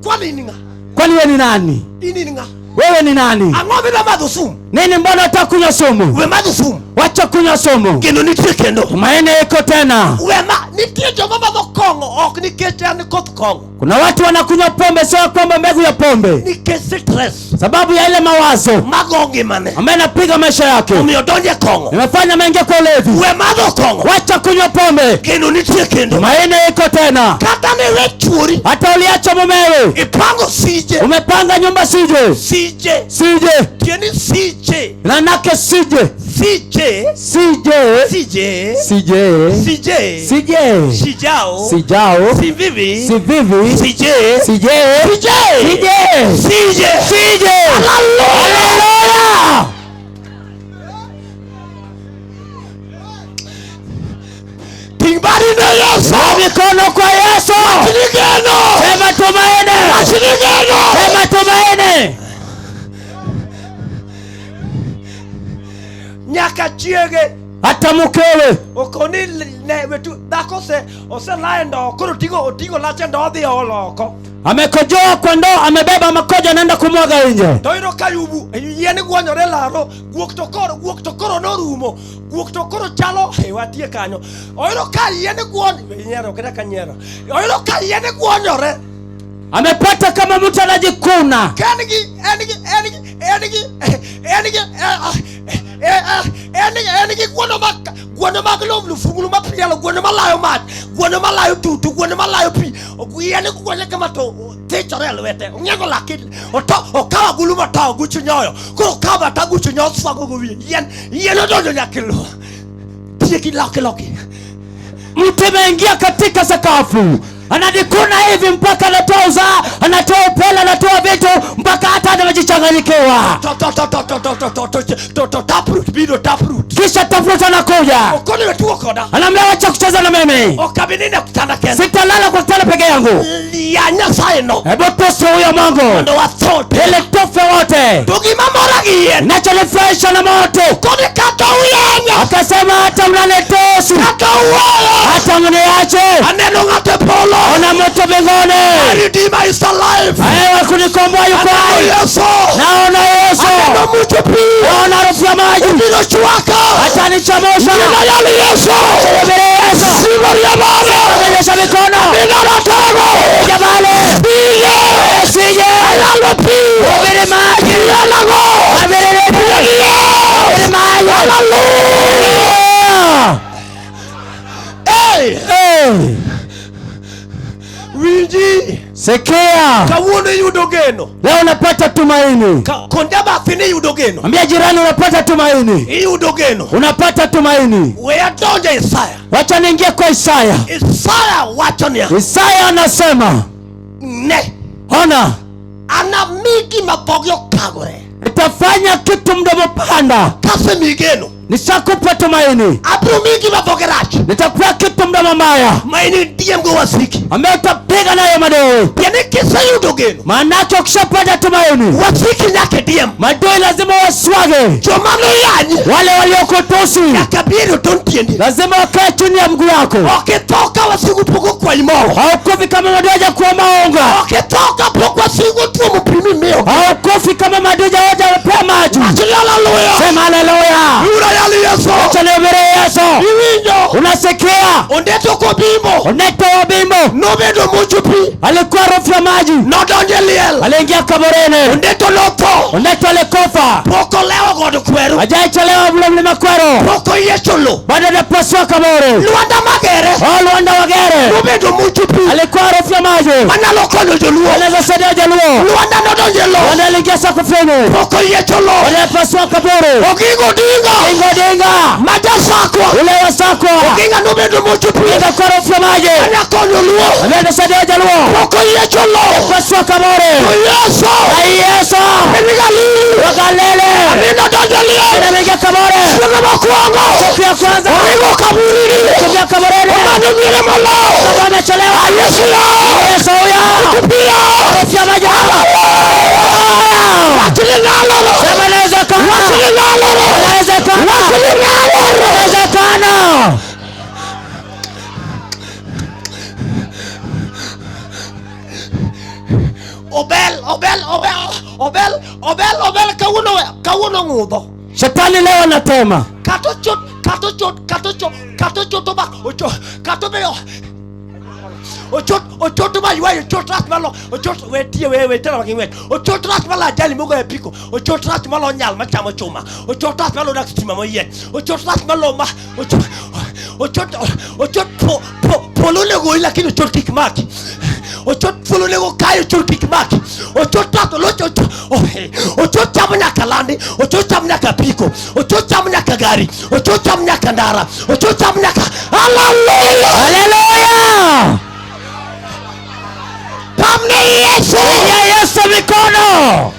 Kwani in ng'a? Kwani wewe ni nani? In in ng'a? Wewe ni nani? Ang'o midwa madho sum? Nini mbona unataka kunywa sumu? We madho sum. Wacha kunywa sumu. Geno nitie kendo. Tumaini iko tena. We ma nitie joma madho kong'o ok nikech en koth kong'o. Kuna watu wanakunywa pombe sio kwamba mbegu ya pombe. Nikech stress. Sababu ya ile mawazo Mago ngimane. ambaye anapiga maisha yake. Omiyo donje kong'o. Imefanya mengi kwa ulevi. We madho kong'o. Wacha kunywa pombe. Geno nitie kendo. Tumaini iko tena. Kata ne we chuori. Hata uliacha mumewe. Ipango sije. Umepanga nyumba sije. Sije. Sije. Tieni sije. Nanake sije. Sije. Sije. Sije. Sije. Sije. Sije. Sijao. Sijao. Sivivi. Sivivi. Sije. Sije. Sije. Sije. Sije. Sije. Hallelujah. Hallelujah. Ting badi ne Yesu. Mikono kwa Yesu. Geno. Sema tumaini. Geno. Sema tumaini. Nyaka chiege. Hata mkewe. Okoni ne wetu dhako se oselaye ndoo koro oting'o lache ndoo odhi olo oko. Amekojoa kwa ndoo, amebeba makojo anaenda kumwaga nje. To iyudo ka yubu yien gwonyore laro, guok to koro norumo, guok to koro chalo he watie kanyo. Oyudo ka yien gwony, nyiero kata ka nyiero. Oyudo ka yien gwonyore. Amepata kama mtu anajikuna. En gi gweno mag lum fungulu mapielo, gweno malayo mach, gweno malayo tutu, gweno malayo pi. Yien gwonye kama to thichore e lwete. Ong'iego lake, okawo agulu motowo guch nyoyo. Koro okawo bata guch nyoyo oswago go wiye. Yien odonjo nyaka e lowo. Tieki loki loki. Mtu ameingia katika sakafu. Anajikuna hivi mpaka anatoa uzaa, anatoa upele, anatoa vitu mpaka hata anajichanganyikiwa. To taproot biro taproot. Kisha taproot anakuja. Okoni wetuo koda. Anaambia wacha kucheza na mimi. Ok abi nindo e kitanda kenda. Sitalala kwa kitanda peke yangu. Ya Nyasaye no. Hebu tusi huyo Mungu. Mondo watho te. Ili tufe wote. To gima mora gi yien. Nachonifurahisha na moto. Okoni kata uyanyo. Akasema hata mnanitusi. Kata uweyo. Hata mniache. Aneno ng'ato e polo. Ona moto mbinguni. My Redeemer is alive. Ewe kunikomboa yuko hai. Aneno Yesu. Naona Yesu. Aneno mucho pi. Naona harufu ya maji. Obiro chwaka. Atanichomosha. Nina yali Yesu. Nihubiri Yesu. Sigo ya Baba. Nionyesha mikono. Nina ratego. Jabale. Sije. Sije. Ayalo pi. Hubiri maji. Yalago. Hubiri nini? Hubiri maji. Hallelujah. Hey. Hey. Winji. Sikia. Kawuono iyudo geno. Leo unapata tumaini. Konda bathi ni iyudo geno. Ambia jirani unapata tumaini. Iyudo geno. Unapata tumaini. We adonje Isaya. Wacha niingie kwa Isaya. Isaya wacho niya. Isaya anasema. Ne. Ona. Ana migi mapogi okagore. Nitafanya kitu mdomo panda. Kase migeno. Nishakupa tumaini. Abiro migi mapogi rach. Nitakupa kitu mdomo mbaya. Maini diem go wasiki. Ambaye utapiga nayo madoe. Tiende kiseyudo geno. Maanake ukishapata tumaini. Wasiki nyaka diem. Madoe lazima waswage. Joma noyanyi. Wale waliokutusi. Nyaka biro ton tiendi. Lazima wakae chini ya mguu wako. Okitho ka wasigu pok okwayi mogo. Haukufi kama madoe hajakuomba unga. Okitho ka pok wasigu otuomo pi mimiyogi. Haukufi kama madoe hajapewa maji. Wach haleluya. Sema haleluya. Ura Iwinjo? Unasikia? Ondeto kobimbo. Oneto Obimbo Nobedo muocho pi. Alikuwa harufu ya maji. Nodonjo e liel. Aliingia kaburini. Ondeto notho. Oneto alikufa. Pok olewo God Kweru. Hajaichelewa mle mlima Kweru. Pok oyiecho lo. Bado hajapasua kaburi. Lwanda Magere. Oh, Lwanda Wagere Nobedo muocho pi. Alikuwa harufu ya maji. Manyalo konyo joluo. Anaweza saidia Jaluo. Lwanda nodonjo e lo. Lwanda aliingia sakafuni. Pok oyiecho lo. Hajapasua kaburi. Oginga Odinga. Oginga Odinga. Ma jasakwa. Ule wa Sakwa. Oginga nobedo muocho pi. Alikuwa harufu ya maji. Manya konyo luo. Anaweza saidia Jaluo. Pok oyiecho lo. Hajapasua kaburi. To Yesu. Na Yesu. Piny Galili. Wa Galili. Ami nodonjo e liel. Aliingia kaburi. Chieng' mokwongo. Siku ya kwanza. Oringo kaburini. Kuingia kaburini. Omanyo miere moloyo. Sababu amechelewa. Yesu yo. Yesu huyo. Pia. Harufu ya maji. Wachni nyalore. Sema inawezekana. Wachni nyalore. Inawezekana. Wachni nyalore. Inawezekana. Obel, Obel, Obel, Obel, Obel, Obel kawuono kawuono ng'udho. Shetani leo anatema. Kata ochot, kata ochot, kata ochot, kata ochoto ba, ochot, kata be ochot, ochot ba ywayo, ochot rach malo, ochot we tie we we tero gi ng'wech. Ochot rach malo ajali mogoyo apiko, ochot rach malo nyal machamo chuma, ochot rach malo dak stima moyiech, ochot rach malo ma, ochot, ochot, ochot po, po, polo onego oyi lakini ochot kik maki. Ochot polo onego kayo, ochot kik maki. Ochot rach olocho, ochot, oh, hey. Ochot chamo nyaka landi, ochot chamo nyaka apiko, ochot chamo nyaka gari, ochot chamo nyaka ndara, ochot chamo nyaka. Hallelujah! Haleluya! Pamne Yesu! Pigia Yesu mikono.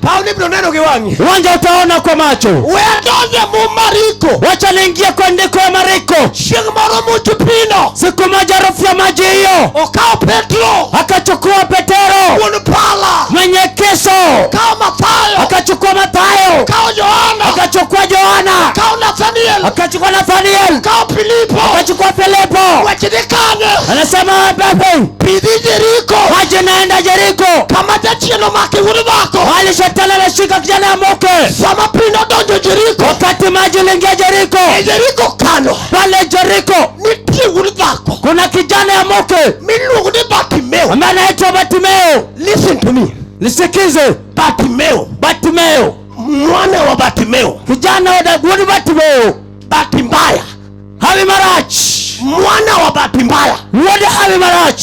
Paw ni ibiro neno gi wang'i. Uwanja utaona kwa macho. We adonje muma Mariko. Wacha niingie kwa andiko ya Mariko. Chieng' moro muoch pino. Siku moja harufu ya maji hiyo Okawo Petro. Akachukua Petero. Wuon pala. Mwenye kisu. Okawo Mathayo. Akachukua Mathayo. Okawo Yohana. Akachukua Yohana. Okawo Nathaniel. Akachukua Nathaniel. Okawo Filipo. Akachukua Filipo. Wach ni kanye? Anasema wapi? Pi dhi Jeriko. Maji naenda Jeriko. Kama jachien omake wuod dhako. Hali shetani ameshika kijana ya mke. Sama pi nodonjo Jeriko. Wakati maji iliingia Jeriko. E Jeriko kano. Pale Jeriko. Nitie wuod dhako. Kuna kijana ya mke. Miluongo ni Bartimeo. Ambaye anaitwa Bartimeo. Listen to me. Nisikize. Bartimeo. Bartimeo. Mwana wa Bartimeo. Kijana wa wuod Bartimeo. Bahati mbaya. Hawi marach. Mwana wa bahati mbaya. Wuod hawi marach.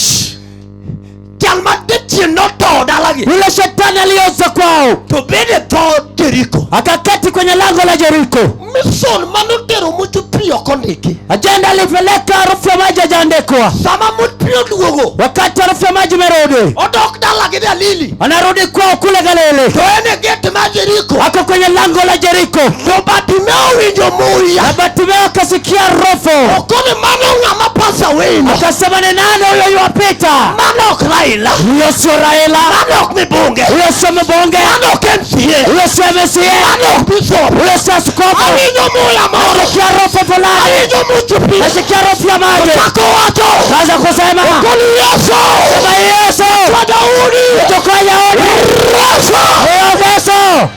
Jal ma jachien notowo dalagi. Yule shetani alioza kwao. To bende dhood Jeriko. Akaketi kwenye lango la Jeriko. Mission manotero muoch pi ok ondiki. Ajenda alipeleka harufu ya maji hajaandikwa. Sama muoch pi oduogo. Wakati harufu ya maji imerudi. Odok dalagi Galili. Anarudi kwao kule Galili. To en e gate mar Jeriko. Ako kwenye lango la Jeriko. To Bartimeo owinjo muya. Na Bartimeo akasikia harufu. Okone mano ng'ama pass away no. Akasema ni nani huyo yuwapita? Mano ok Raila. Huyo sio Raila. Mano ok mbunge. Huyo sio mbunge. Mano ok MCA. Huyo sio MCA. Mano ok bishop. Huyo sio askofu. Awinjo muya moro. Nasikia harufu fulani. Awinjo muoch pi. Nasikia harufu ya maji. Ochako wacho. Kaanza kusema. Okoni Yesu. Sema Yesu. Kwa Daudi. Kutoka Daudi. Yesu. Yesu.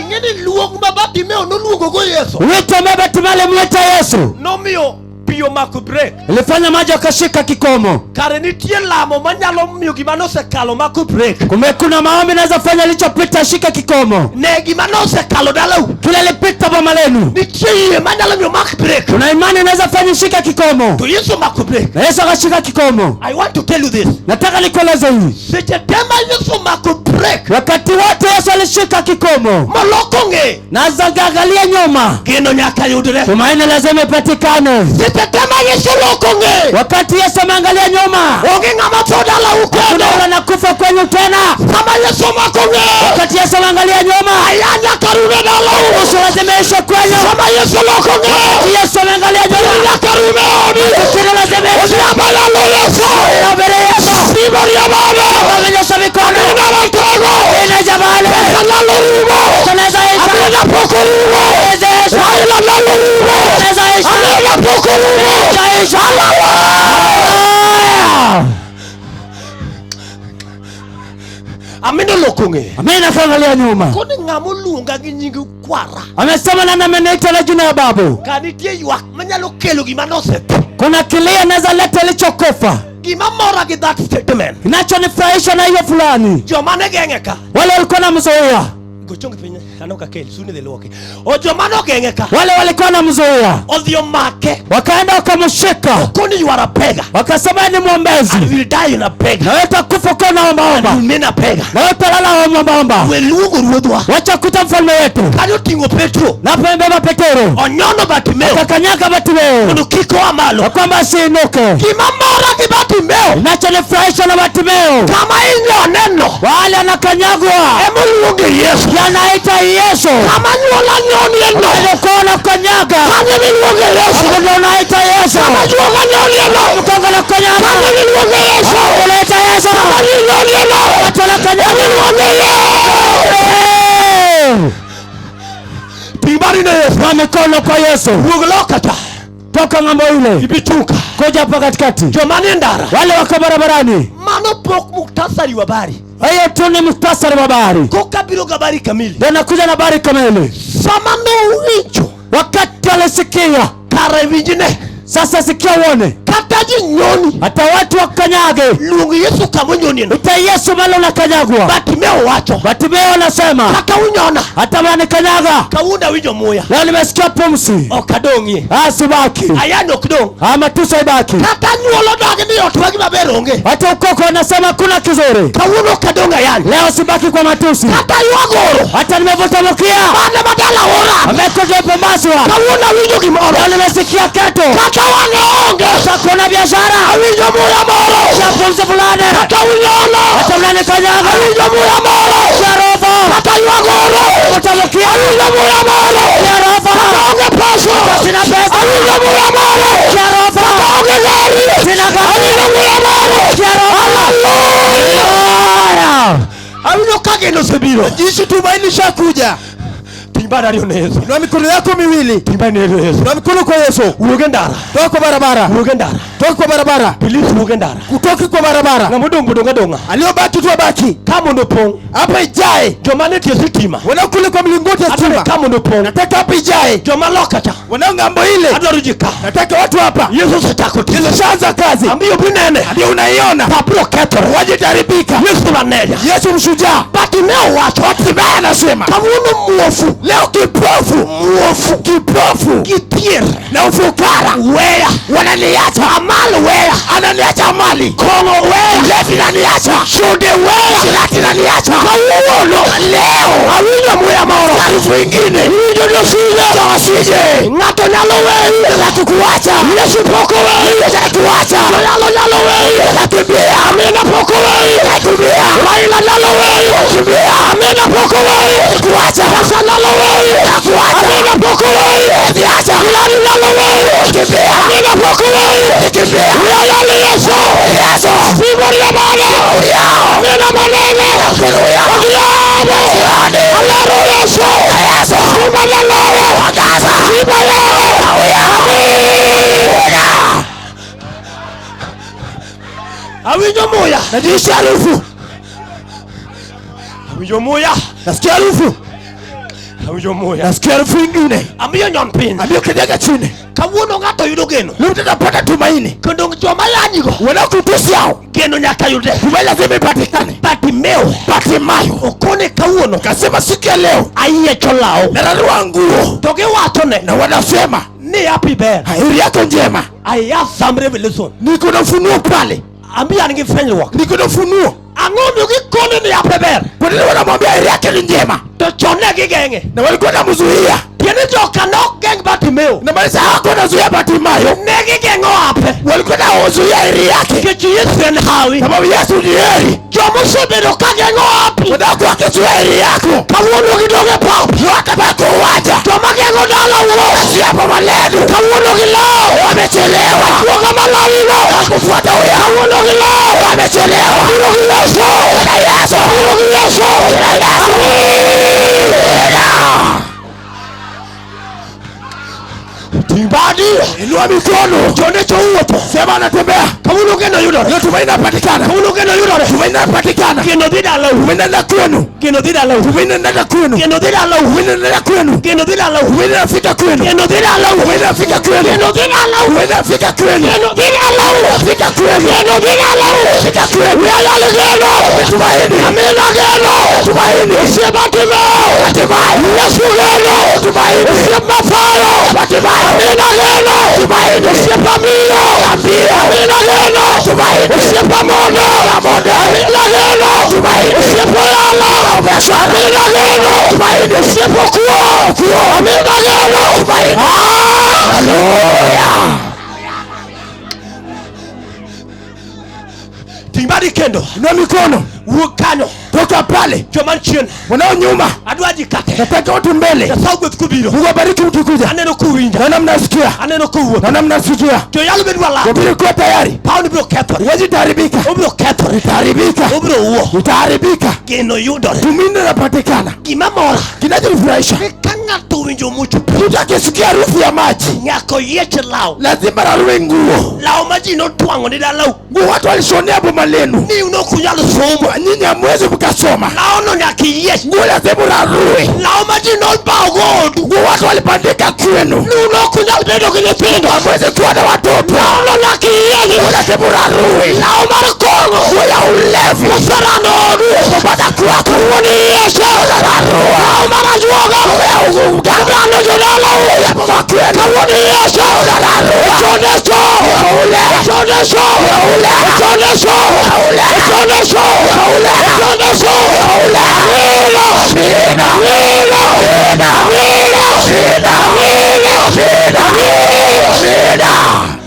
Ing'e ni luong ma Bartimeo noluongo go Yesu. Wito ambao Bartimeo alimwita Yesu. Nomiyo pi omako break. Ilifanya maji akashika kikomo. Kare nitie lamo manyalo miyo gima nosekalo mako break. Kumbe kuna maombi naweza fanya lichopita shika kikomo. Ne gima nosekalo dalau. Kile lipita boma lenu. Nitie yie manyalo miyo mak break. Kuna imani inaweza fanya shika kikomo. To Yesu omako break. Na Yesu akashika kikomo. I want to tell you this. Nataka nikueleze hivi. Seche te ma Yesu omako break. Wakati wote Yesu alishika kikomo. Moloko ng'e. Na angalia nyuma. Geno nyaka yudre. Tumaini lazima ipatikane. Seche te ma Yesu loko ng'e. Wakati Yesu ameangalia nyuma. Onge ng'ama tho dalau kendo. Hakuna yule anakufa kwenyu tena. Sama Yesu omako ng'e. Wakati Yesu ameangalia nyuma. Aya nyaka rume dalau. Yesu lazima iishe kwenyu. Sama Yesu loko ng'e. Wakati Yesu ameangalia nyuma. Nyaka rume odi. Fikiri lazima iishe. Odhiambo yalo Yesu. Mbele Yesu. Simba riamano. Amenyosha mikono. Amina ratego. Ina jabali. Pesa lalo rumo. Tunaweza isha. Amina poko rumo. Tunaweza isha. Raila lalo rumo. Tunaweza isha. Amina poko rumo. Tunaweza isha. Hallelujah. Amino loko ng'eye. Amina akaangalia nyuma, Koni ng'ama oluonga gi nying kwara. amesema nani ameniita na jina ya babu? Ka nitie ywak manyalo kelo gima nosetho. Kuna kilio anaweza leta ilichokufa. Gima mora gi that statement. Kinachonifurahisha na hiyo fulani, Joma ne geng'e ka. wale walikuwa namzuia, Go chong piny aneno ka kel suni dhi luoke. O joma nogeng'e ka. wale walikuwa namzuia, Odhi omake. wakaenda wakamshika, Koni you are a beggar. wakasema ni mwombezi, And you will die in a beggar. na wewe utakufa ukiwa unaombaomba, You mean a beggar. na wewe utalala ombaomba. We luongo ruodhwa. Wacha kuita mfalme wetu. Kanyo ting'o Petro. Na pembeba Petero Onyono Bartimeo. akakanyaga Bartimeo Mondo kik oa malo. ya kwamba asiinuke. Gima mora gi Bartimeo. Kinachonifurahisha na Bartimeo, Kama inyoneno. wale anakanyagwa Emoluonge Yesu. yanaita Yesu, Kama nyuola nyonieno. alikuwa anakanyaga Kanyo miluonge Yesu. hapo ndio unaita Yesu, Kama juoga nyonieno. mkongo anakanyaga Kanyo miluonge Yesu. hapo unaita Yesu, Kama nyonieno. watu wanakanyaga. Miluonge Yesu. Eh! Ting' badi ne Yesu. Kwa mikono kwa Yesu, Wuog loka cha. toka ng'ambo ile, Ibi chuka. kuja hapa katikati. Joma nie ndara. Wale wako barabarani, Mano pok muktasari wa habari. hiyo tu ni muhtasari wa habari, Koka biro gi habari kamili. ndio nakuja na habari kamili. Sama nowinjo Wakati alisikia, kare winjne. sasa sikia uone, Kata ji nyoni. hata watu wakanyage, Luong Yesu kama onyonieno. ita Yesu malo nakanyagwa. Bartimeo wacho. Bartimeo anasema Kata unyona. hata wanikanyaga Kawuono awinjo muya. leo, nimesikia pumzi, Ok adong'ie. Ah, sibaki Ayany ok dong'. Ah, matusi haibaki. Kata nyuolo dagi ni ot wagi maber onge. Hata ukoko wanasema kuna kizuri, Kawuono ok adong' ayany. leo sibaki kwa matusi. Kata ywagoro. Hata nimevuta mkia Bane madala ora. amekuja pembaswa, Kawuono awinjo gimoro. leo nimesikia keto, Kata wang'e onge. hata kuna biashara Awinjo muya moro. ya pumzi fulani, Kata unyono. hata mnanikanyaga Awinjo muya moro. ya roho Kata ywagoro. vuta mkia Awinjo muya moro. ya roho, Kata onge pesa. sina pesa Awinjo muya moro. ya roho, Kata onge gari. sina gari Awinjo muya moro. ya roho. Haleluya! Awinjo ka geno osebiro. Jinsi tumaini lishakuja. Ting' badi ariyo ne Yesu. Inua mikono yako miwili, Ting' badi ne Yesu. inua mikono kwa Yesu. Wuog e ndara. Toka kwa barabara, Wuog e ndara. toka kwa barabara, Please wuog e ndara. kutoki kwa barabara. Ng'ama odong' bodong' adong'a. Aliyobaki tu abaki Ka mondo opong'. hapa, ijae. Joma ne tie sitima. Wanaokule kwa mlingoti ya Adwaro stima, ka mondo opong'. nataka hapa ijae. Joma loka cha. Wanao ng'ambo ile, Adwaro ji ka. nataka watu hapa. Yesu osechako tich. Yesu shaanza kazi, Amiyo binene. ndio unaiona Pap biro kethore. waje taribika. Yesu maneja. Yesu mshujaa. Bartimeo wacho. Bartimayo anasema Kawuono muofu. leo kipofu, Muofu. kipofu Gi dhier. na ufukara Weya. wananiacha, Amal weya. ananiacha mali, Kong'o weya. ulevi naniacha, Chode weya. sirati naniacha. Kawuono. Leo Awinjo muya moro. harufu ingine Winjo josije. wasije Ng'ato nyalo weyi. natukuacha, Yesu pok oweyi. natuacha, Joyalo nyalo weyi. nakimbia, Amina pok oweyi. nakimbia, Raila nyalo weyi. nakimbia, Amina pok oweyi. nakuacha, Pesa nyalo weyi. nakuacha, Amina pok oweyi. nakiacha, Hilary nyalo weyi. nakimbia, Amina pok oweyi. nakimbia, Uyayali Yesu. Yesu, Fimbo ya Bwana. Amina manene. Haleluya, Odhiambo. Alero Yesu. Yesu, Fimbo ya Lowe. Gaza, Fimbo ya Amina. Awinjo muya. Najisikia harufu, Awinjo muya. nasikia harufu, Awinjo muya. nasikia harufu ingine. Amiyo nyon piny. Ambiyo kanyaga chini, Kawuono ng'ato yudo geno. leo tutapata tumaini. Kendo joma yanyigo Wanaokutusi hao, geno nyaka yude. tumaini lazima ipatikane. Bartimeo Bartimayo okone kawuono kasema siku ya leo ayiecho law. nararua nguo, To giwachone na wanasema ni happy ber. heri yako njema. I have some revelation. Niko na ufunuo pale, Amiyo an gi fwenyruok. niko na ufunuo. Ang'o miyo gikone ni happy ber? Kwa nini wanamwambia heri yake ni njema? To chon ne gigeng'e. Na walikuwa namzuia, Tiende joka nok geng' Bartimeo. na maanisha hawakuwa nazuia Bartimayo, Ne gigeng'o hape. walikuwa nazuia heri yake, Nikech Yesu en hawi. sababu Yesu ni heri. Joma osebedo ka geng'o hapi. Wanaokuwa wakizuia heri yako, Kawuono gidong' e pap. watabaki uwanja. Joma geng'o dala wuo. Kazi hapo malenu, Kawuono gilawo. wamechelewa. Ajuoga malawino. Kufuata huyo, Kawuono gilawo. wamechelewa. Biro gi Yesu. Na Yesu, Biro gi Yesu. na Yesu. Ting' badi. ariyo. Inua mikono. Jonecho wuotho. Sema anatembea. Kawuono geno yudore. Leo tumaini linapatikana. Kawuono geno yudore. Tumaini linapatikana. Geno dhi dalau. Tumaini linaenda kwenu. Geno dhi dalau. Tumaini linaenda kwenu. Geno dhi dalau. Tumaini linaenda kwenu. Geno dhi dalau. Tumaini linafika kwenu. Geno dhi dalau. Tumaini linafika kwenu. Geno dhi dalau. Tumaini linafika kwenu. Geno dhi dalau. Linafika kwenu. Geno dhi dalau. Linafika kwenu. Uyalal geno. Tumaini. Amina geno. Tumaini. Osiepa Timeo. Hatimaye. Yesu geno. Tumaini. Osiepa Mathayo. Hatimaye. Amina geno. Tumaini. Osiepa Mio. Ambia. Amina geno. Tumaini. Osiepa Mondo. Mondo. Amina geno. Tumaini. Osiepa Yala. Biashara. Amina geno. Tumaini. Osiepa Kuo. Kuo. Amina geno. Tumaini. Haleluya. Ting badi kendo. Inua mikono. Wuog kanyo. Toka pale. Joma chien. Wanao nyuma. Adwa ji kate. Nataka watu mbele. Nyasaye ogwedh kubiro. Mungu abariki mkikuja. Aneno kuwinja. Naona mnasikia. Aneno kowuotho. Naona mnasikia. Joyalo be dwa lal. Wahubiri kuwa tayari. Pawni biro kethore. Huwezi itaharibika. Obiro kethore. Itaharibika. Obiro wuo. Itaharibika. Geno yudore. Tumaini linapatikana. Gima mora. Kinachonifurahisha, Ni ka ng'ato owinjo much pi. mtu akisikia harufu ya maji Nyaka oyiech law. lazima rarue nguo. Law ma ji notwang'o ni dalau. Nguo watu walishonea boma lenu, Ni un ok unyal somo. nyinyi hamwezi mkasoma. Lawno nyaka iyiech. Nguo lazima rarue. Law ma ji nobawo odu. Nguo watu walibandika kwenu, Ni un ok unyal bedo gi nyithindo. hamwezi kuwa na watoto. Lawno nyaka iyiech. Nguo lazima rarue. Law mar kong'o. Nguo ya ulevi Oserano odu. kupata kwako Wuon iyiech. rarua. Law mar ajuoga. Nguo ya uganga Obrano jodalau. ya boma kwenu Kawuono iyiech. rarua. Jonecho. Ule. Jonecho. Ule. Jonecho. Ule. Jonecho. Ule. Jonecho. Ule. Amina. Amina. Amina. Amina. Amina. Amina. Amina. Amina. Amina.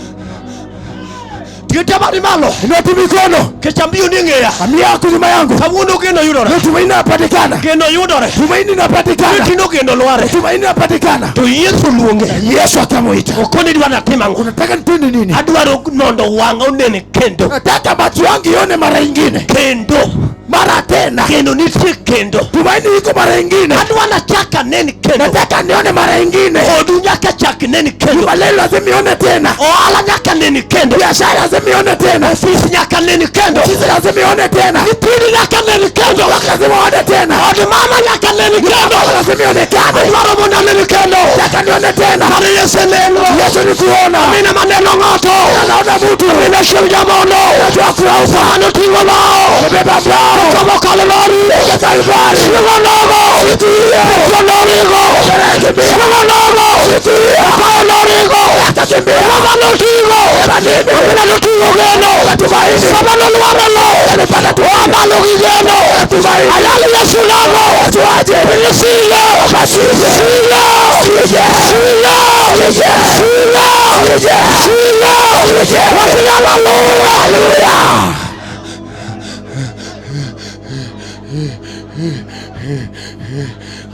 Ting'e badi malo. Inua tu mikono. Kech ambiyo ni ng'eya. Amia yako nyuma yangu. Kawuono geno yudore. Leo tumaini linapatikana. Geno yudore. Tumaini linapatikana. Tino geno lware. Tumaini linapatikana. To Yesu luonge. Yesu akamuita. Okoni idwa natim ang'o? Unataka nitende nini? Adwaro mondo wang'a onene kendo. Nataka macho yangu ione mara ingine. Kendo. Mara tena. Geno nitie kendo. Tumaini iko mara ingine. Adwa nachak anen kendo. Nataka nione mara ingine. Odu nyaka chak nen kendo. Juma leo lazima ione tena. Ohala nyaka nen kendo. Biashara lazima ione tena. Ofis nyaka nen kendo. Ofisi lazima ione tena. Nyithindo nyaka nen kendo. Lazima waone tena. Od mama nyaka nen kendo. Lazima ionekane. Adwaro mondo anen kendo. Nataka nione tena. Kare Yesu neno. Yesu ni kuona. Amina maneno ng'ato. Naona mtu. Amina chieng' jamondo. Najua kurauka. Mano ting'o lao. Amebeba mbao. Komo Kalvari. Kalvari. Chieng' onogo. Siku hiyo. Petro noringo. Anakimbia. Chieng' onogo. Siku hiyo. Paulo noringo. Akakimbia. Baba noting'o. Nini? Amina noting'o geno. Tumaini. Sama nolwaro lo. Alipata tumaini. Wabalo gi geno. Tumaini. Ayalo Yesu nogo. Tuaje. Silo. Masije. Silo. Sije. Silo. Sije. Silo. Sije. Silo. Sije. Wasinyalo luwe. Haleluya.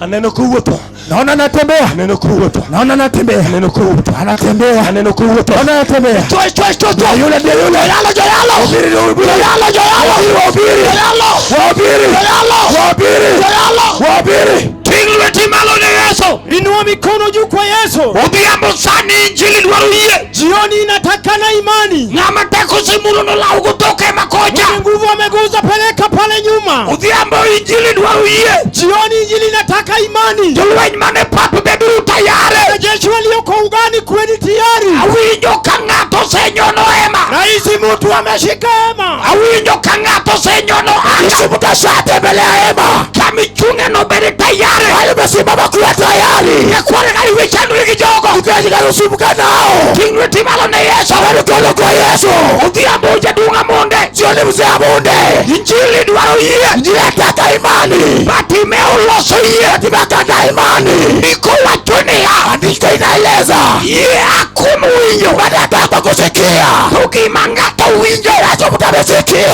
Aneno kowuotho. Naona natembea. Aneno kowuotho. Naona natembea. Aneno kowuotho. Anatembea. Aneno kowuotho. Naona anatembea. Chwe chwe chwe chwe. Yule ndiye yule. Joyalo joyalo. Wahubiri ndio wahubiri. Joyalo joyalo. Wahubiri. Joyalo. Wahubiri. Joyalo. Wahubiri. Joyalo. Wahubiri. Ting' lweti malo ne Yesu. Inua mikono juu kwa Yesu. Odhiambo sani injili dwaro yie. Jioni inataka na imani. Ng'ama teko osemulo nolaw gotoke makocha. Mwenye nguvu ameguza, peleka pale nyuma. Odhiambo injili dwaro yie. Jioni injili inataka imani. Jolweny mane pap beduru tayari. Wanajeshi walioko ugani, kuweni tayari. Awinjo ka ng'ato osenyono hema. Rahisi mtu ameshika hema. Awinjo ka ng'ato osenyono anga. Yesu mtashatembelea hema. Kamichung'e no bed tayari. Hayo umesimama kuwa tayari. Nyakware ka iwechandri gi jogo. Ukiwa nao. Ting' lweti malo ne Yesu. Wewe mkono kwa Yesu. Odhiambo jaduong' Amonde. Jioni mzee Amonde. Injili dwaro yie. Injili yataka imani. Bartimeo loso yie. Bartimeo imani. Ndiko wacho niya. Andiko inaeleza. Yie akuom winjo. Baada ya kwa kusikia. To gima ng'ato winjo. Yesu mtu amesikia.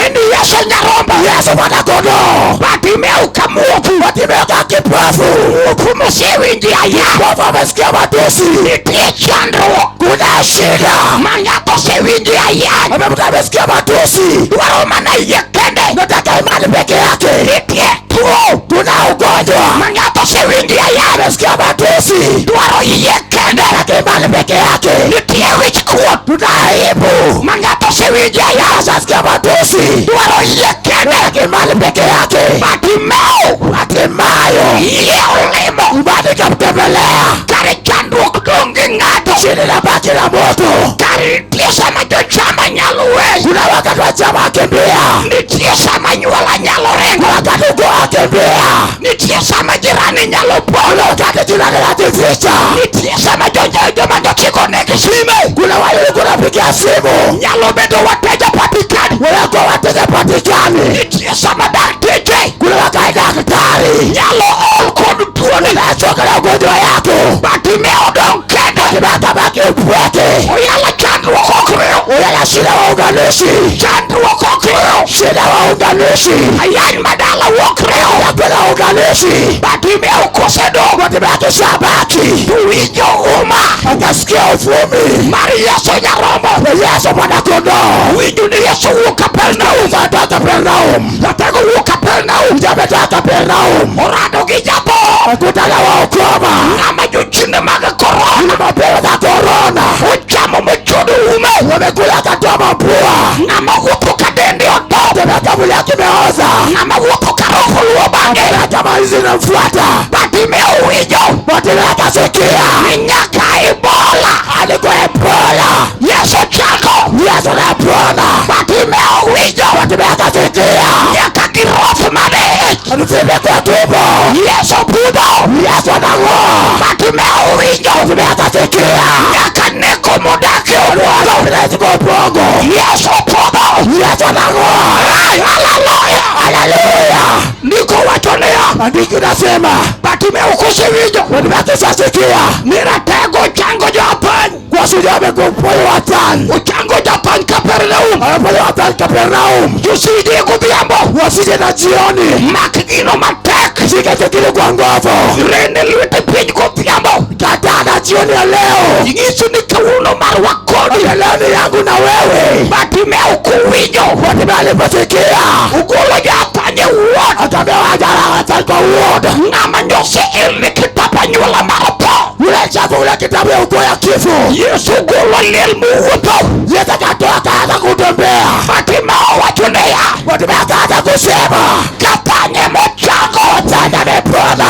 En Yesu nyarombo. Yesu mwana kondoo. Bartimeo kamuofu. Bartimeo kakipofu. Muofu mosewinjo aya. Kipofu amesikia matusi. Nitie chandruok. Kuna shida. Ma ng'ato osewinjo aya. Mtu amesikia matusi. Dwaro mana yie kende. Nataka imani peke yake. Nitie tuo. Kuna ugonjwa. Ma ng'ato osewinjo aya. Amesikia matusi. Dwaro yie kende. Nataka Imani peke yake. Nitie wich kuot. Tuna aibu. Ma ng'ato osewinjo ayala. Ashasikia matusi. Dwaro yie kende. Imani peke yake. Bartimeo. Hatimayo Yie olimo. imani ikamtembelea. Kare chandruok dong' gi ng'ato. Shida inabaki na moto. Kare nitie sama jochama nyalo weyi. Kuna wakati wa chama akimbia. Nitie sama anyuola nyalo ringo. Kuna wakati ukoo akimbia. Nitie sama jirani nyalo Kuna polo. wakati jirani anajificha. Nitie sama joma jochiko negi sime. Kuna wale ulikuwa unapigia simu. Nyalo bedo wateja patikani. Wanakuwa wateja patikani. Nitie sama dakteche. Kuna wakati daktari Nyalo ol kod tuone. anachoka na ugonjwa yako. Bartimeo dong' kende. Hatimaye akabaki upweke. Oyala chandruok ok riw. Uyala shida waunganishi. Chandruok ok riw. Shida waunganishi. Ayany madala ok riw. Yakwela waunganishi. Bartimeo kosedong'. Hatimaye akishabaki To winjo uma akasikia uvumi mar Yesu nyarombo. Yesu mwana kondoo. Winjo ni Yesu wuok Kapernaum. Katoka Kapernaum. Ratego wuok Kapernaum. Ametoka Kapernaum. Orado gi jatho. Akutana wa ukoma. Ng'ama jochiende mag korona. Ile mapepo za korona. Ochamo mochodo ume. Wamekula akatoa mapua. Ng'ama wuotho ka dende otop. Tembea kama mwili yake imeoza. Ng'ama wuotho ka roho luwo bang'e. Tembea kama hizi zinamfuata. Bartimeo winjo Bartimeo akasikia. ni nyaka Ebola. Alikuwa Ebola. Yesu chako. Yesu anapona. Bartimeo winjo Bartimeo akasikia. nyaka gi roth mane ich. Uvimbe kwa tumbo. Yesu pudho. Yesu anang'oa. Bartimeo winjo Bartimeo akasikia. nyaka neko modak e obwongo. Yesu kwa ubongo. Yesu pudho. Yesu anang'oa. Ai, haleluya. Haleluya. Ndiko wacho niya. Andiko inasema Bartimeo kosewinjo Bartimeo akishasikia ni ratego chango jopiny. kwa shujaa amekuponya watani. Ochango jopiny Kapernaum. Ameponya watani Kapernaum. Josije godhiambo. Wasije na jioni. Mak gino matek. Shika kile kwa nguvu. Rene lwete piny godhiambo. Kataa na jioni ya leo. Nyiso ni kawuono marwa kodi. Leo ni yangu na wewe. Bartimeo kowinjo. Bartimeo aliposikia Ogolo jopiny e ward. akaambia wajana watani kwa ward. Ng'ama nyose el kitap anyuola mar tho. Ule chafu ule kitabu ya ukoo ya kifo. Yesu golo liel mowuotho. Yesu akatoa akaanza kutembea. Bartimeo owacho niya. Bartimeo akaanza kusema Kathanye mochango. Watani amepona.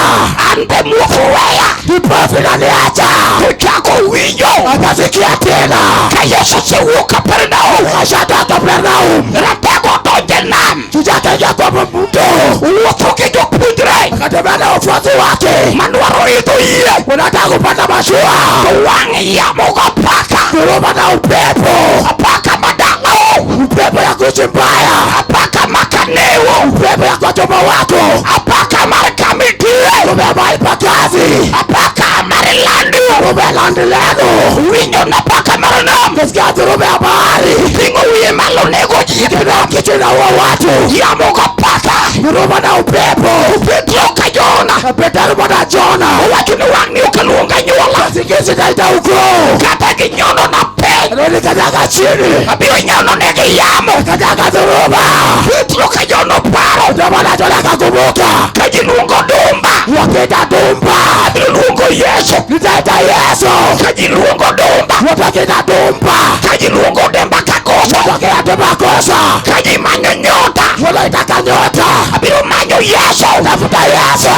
An be muofu weya. Kipofu inaniacha. To chako winjo. Akasikia tena. Ka Yesu osewuok Kapernaum. Akashatoka Kapernaum. Ratego odonjo e nam. Shujaa akaingia kwa mto. Owuotho gi jopuonjre. Akatembea na wafuasi wake. Madwaro idho yie. Wanataka kupanda mashua. To wang' yamo gapaka. Dhoruba na upepo. Apaka madalao. Upepo ya kuishi mbaya. Apaka makanewo. Upepo ya kuwachoma watu. Apaka mar kamitie. Dhoruba ya mahali pa kazi. Apaka mar landi. Dhoruba ya landi lenu. Winjo napaka mar nam. Kusikia dhoruba ya bahari. Ting'o wiye malo nego ji. Kila kitu inaua watu. Yamo gapaka. Dhoruba na upepo. Petro ka Jona. Petro mwana Jona. Owacho ni wang'ni ok aluong anyuola. Usingizi naita ukoo. Kata ginyono na piny. Nilikanyaga chini. Abiro nyono negi yamo. Kanyaga dhoruba. Petro ka Jona oparo. Ndio maana Jona akakumbuka. Ka ji luongo dumba. Wakiita dumba. Abiro luongo Yesu. Nitaita Yesu. Ka ji luongo dumba. Watu wakiita dumba. Ka ji luongo demba kakoso. Watu wakiita dumba kosa. Ka ji manyo nyota. Wanaitaka nyota. Abiro manyo Yesu. Tafuta Yesu.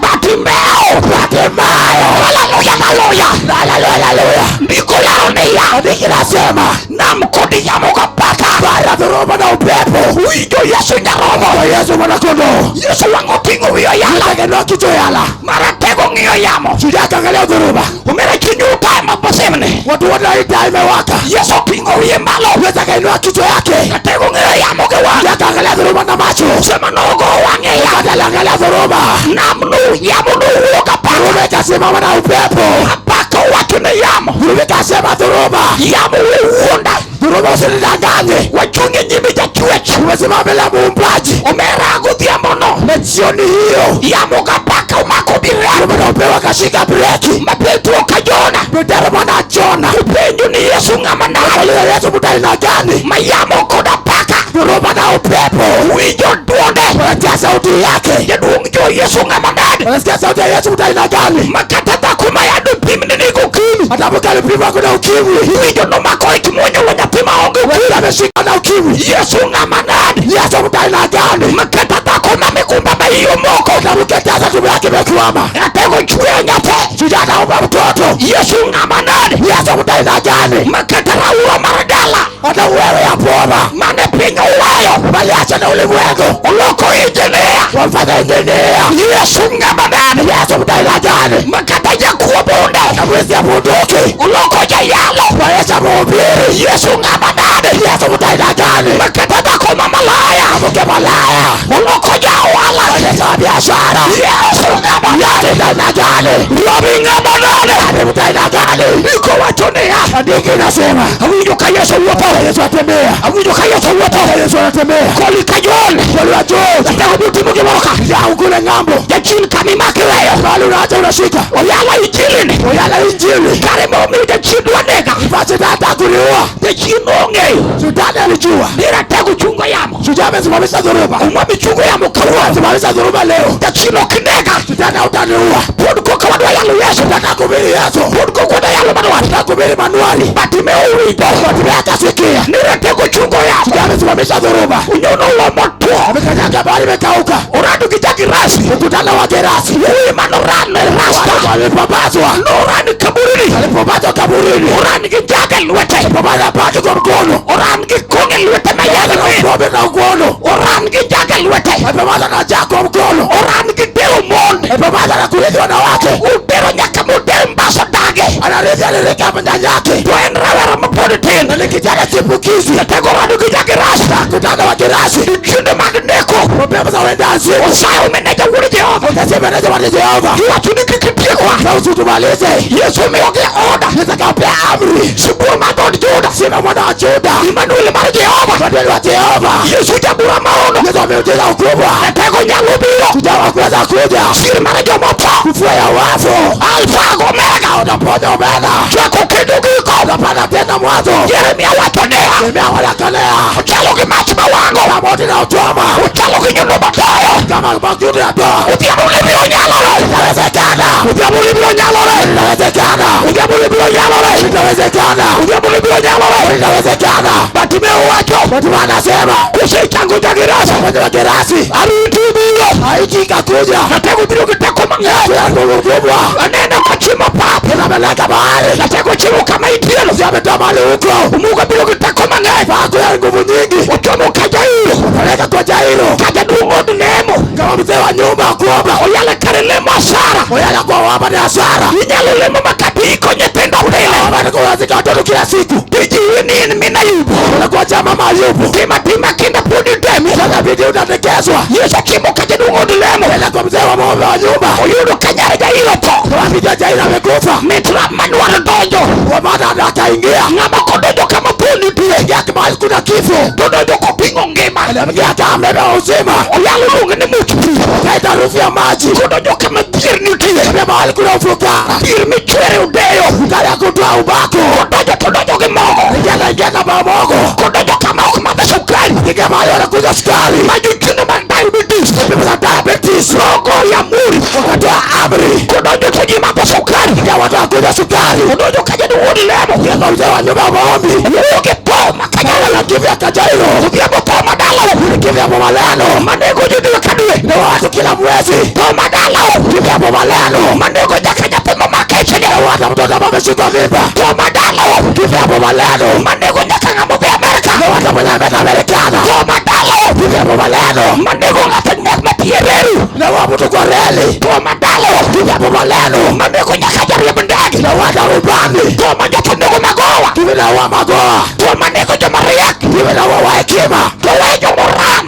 Bartimeo. Bartimayo. Haleluya, haleluya. Haleluya, haleluya. Ndiko lero niya. Andiko inasema Nam kod yamo gapaka. Baya dhoruba na upepo. Winjo Yesu nyarombo. Kwa Yesu mwana kondoo. Yesu wang' oting'o wiye oyala. Akainua kichwa yala. Maratego ng'iyo yamo. Shujaa akaangalia dhoruba. Omera chuny utae maposemni. Watu wanaita imewaka. Yesu oting'o wiye malo. Yesu akainua kichwa yake. Ratego ng'iyo yamo gi wang'e. Shujaa akaangalia dhoruba na macho. Sema nogo wang'e yamo. Wakati aliangalia dhoruba. Nam no yamo nowuok apaka. Dhoruba ikasimama na upepo. Apaka owacho ne yamo. Dhoruba ikasema dhoruba. Yamo we wuonda. Dhoruba usinidanganye. Wachung' e nyime jachwech. Umesimama mbele ya muumbaji. Omera godhiambo no. Na jioni hiyo Yamo gapaka omako birek. dhoruba na upepo akashika breki. Ma Petro ka Jona. Petero mwana Jona. Openjo ni Yesu ng'ama nade. Akauliza Yesu mtu aina gani? Ma yamo kod apaka. Dhoruba na upepo. Winjo duonde. Wanasikia sauti yake. Jaduong' jo Yesu ng'ama nade. Wanasikia sauti ya Yesu mtu aina gani? Ma kata dhako ma yado pimne ni gokinyi. Hata mke alipimwa kuna ukimwi. Iwinjo nomako ich monyuolo nyathi maonge ukimwi. Ameshika na ukimwi. Yesu ng'ama nade? Yesu mtu aina gani? Makata dhako ma migumba ma iye omoko. Na mke tasa tumbo yake imekwama. Ratego chweyo nyathi. Shujaa anaomba mtoto. Yesu ng'ama nade? Yesu mtu aina gani? Makata rauro mar dala. Hata wewe ya boma. Mane piny oweyo. Waliacha na ulimwengu. Oloko injinia. Wamfanya injinia. Yesu ng'ama nade? Yesu mtu aina gani? Makata jakuo bunde. Na mwizi ya bunduki. Oloko jayalo. Waesha mhubiri. Yesu ng'ama nade? Yesu mtu aina gani? Makata dhako ma malaya. Mke malaya. Oloko ja ohala. Waendesha biashara. Yesu ng'ama nade? Yesu mtu aina gani? Robi ng'ama nade? Yaani mtu aina gani? Ndiko wacho niya. Andiko inasema. Awinjo ka Yesu wuotho. Yesu atembea. Awinjo ka Yesu wuotho. Yesu anatembea. Koli ka John. Koli wa John. Nataka butimo gimoro ka. Ya ukule ng'ambo. Jachien kama imako iweyo. Bali unaacha unashika. Oyala injili ni. Oyala injili. Kare momiyo jachien dwa nega. Basi tata kuniua. Jachien nong'eyo. Shetani alijua. Ni ratego chungo yamo. Shujaa amesimamisha dhoruba. Uma michungo yamo kawuono. Amesimamisha dhoruba leo. Jachien ok nega. Shetani hautaniua. Pod koka wadwa yalo Yesu. Nataka kuhubiri Yesu. Pod koka wadwa yalo manuari. Nataka kuhubiri manuari. Bartimeo owinjo. Bartimeo akasikia. Ni ratego chungo yamo. Shujaa amesimamisha dhoruba. Unyono lo motwo. Amekanyaga bahari imekauka. Orado gi ja-Gerasi. Mkutano wa Gerasi. Wuoyi manoran e rasta. Walipopaswa. Noran kaburini. Alipopaswa kaburini. Oran gi jaga e lwete. Alipopaswa paki kwa mkono. Oran gi kong' e lwete ma yadh min. Pombe na ugono. Oran gi jaga e lwete. Alipopaswa na jaga kwa mkono. Oran gi tero mon. Alipopaswa na kurithi wanawake. Utero nyaka moter mbasa dage. Anarithi alirika mnyanyake. To en rawera mapod tin. Na ni kijana chipukizi. Jatego orado gi ja-Gerasi. Mkutano wa Gerasi. Jochiende mag neko. Pepo za wendazi. Osayo meneja wuod Jehova. Ukasema meneja wa Jehova. Iwacho ni kik itiekwa. Na usitumalize. Yesu omiyogi oda. Yesu akawapea amri. Sibuor mar dhood Juda. Simba mwana wa Juda. Imanuel mar Jehova. Imanuel wa Jehova. Yesu jabura maono. Yesu ameujiza ukubwa. Ratego nyalo biro. Shujaa wa kuweza kuja. Sir mar jomotho. Kufua ya wafu. Alfa gi Omega. Unaponya Omega. Chako kendo giko. Unapanda tena mwanzo. Jeremia wacho niya. Jeremia wanakolea. Ochalo gi mach mawang'o. Na moto inaochoma. Ochalo gi nyundo matoyo. Kama magudu ya toa. Odhiambo libiro nyalore. Inawezekana. Odhiambo libiro nyalore. Inawezekana. Odhiambo libiro nyalore. Inawezekana. Odhiambo libiro nyalore. Inawezekana. Bartimeo wacho. Bartimeo anasema. Usechango ja-Gerasi. Mwenye wa Gerasi. Ariti biro. Haiti ikakuja. Ratego biro gi teko mang'eny. Kuna nguvu kubwa. Aneno kochimo pap. Kuna bahari. Ratego chimo kama itieno. Ametoa mahali huko. Omuga biro gi teko mang'eny. Pako ya nguvu nyingi. Ochomo ka Jairo. Peleka kwa Jairo. Ka jaduong' od lemo. Kama mzee wa nyumba kuomba. Oyale kare lemo asara. Oyala kwa waba ni hasara. Inyalo lemo makata iko nyithindo pile. Waba ni kuwazika watoto kila siku. Tijiwi ni in min Ayubu. Unakuwa chama mama Ayubu. Tima tima kinda pod itemi. Sasa bidii utatekezwa. Yesu chimo ka jaduong' od lemo. Ela kwa mzee wa mama wa nyumba. Oyudo ka nyar Jairo tho. Kwa bidii Jairo amekufa. Mit manwar donjo. Kwa maana akaingia. Ng'ama kodonjo kama tho nitie. Ingia mahali kuna kifo. To donjo koting'o ngima. Anaingia kama amebeba uzima. Oyalo luonge ni much pi. Kaita harufu ya maji. Kodonjo kama dhier nitie. Kama mahali kuna ufukara. Dhier michwere odeyo. Ufukara kutoa ubako. Kodonjo to donjo gi mogo. Ingia ingia kama mogo. Kodonjo kama ok madho sukari. Ingia mahali wanakunywa sukari. Ma jochiende mag diabetes. Pepo za diabetes. Nogoyo amuri. Wakatoa amri. Kodonjo to ji madho sukari. Ingia watu wakunywa sukari. Odonjo ka jaduong' od lemo. Ingia kwa mzee wa nyumba ya maombi. Wuok e tho ma ka Jairo. Na kifo ya Jairo. Odhiambo tho madalao. Kifo ya boma leno. Manego ji dwe ka dwe. Na watu kila mwezi. Tho madalao. Kifo ya boma leno. Manego nyaka nyathi momako ichne. Na watu mtoto ambaye ameshikwa mimba. Tho madalao. Kifo ya boma leno. Manego nyaka ng'ama odhi Amerka. Na watu mwenye ameenda Amerikana. Tho madalao. Kifo ya boma leno. Manego ng'ato ng'at matie reru. Na wa mtu kwa reli. Tho madalao. Kifo ya boma leno. Manego nyaka jariemb ndege. Na watu rubani. Tho manyocha onego magowa. Kifo na wa magoa. Tho manego joma riek. Kifo na wa hekima. To we jomoran.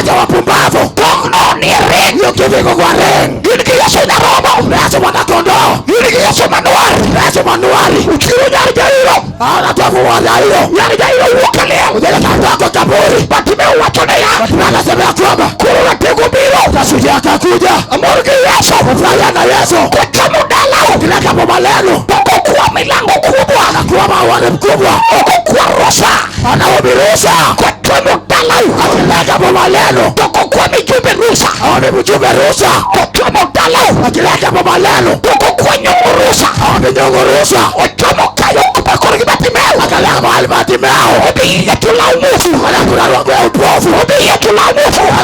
Na wapumbavu. Tong'no nie ring. Hiyo kifo iko kwa ring. Gin gi Yesu nyaromo. Yesu mwana kondoo. Gin gi Yesu manuar. Yesu manuari. Uchiro nyar Jairo. Anatoa wa Jairo. Nyar Jairo wuok e liel. Ujana katoka kaburi. Bartimeo wacho niya. Bartimeo anasema ya kwamba Koro ratego biro. Shujaa akakuja. Amor gi Yesu. Furahia na Yesu. Kochomo dalau. Kila boma lenu. Toko milango kubwa. Anakuwa mawani mkubwa. Oko kwa rusa. Anahubirisha. Kochomo dalau. Akileta boma lenu. Toko kwa mijumbe rusa. Aone mjumbe rusa. Kochomo dalau. Akileta boma lenu. Toko kwa nyongo rusa. Aone nyongo rusa. Ochomo Upige tulaumu. Kuna roho ya upofu. Upige tulaumu.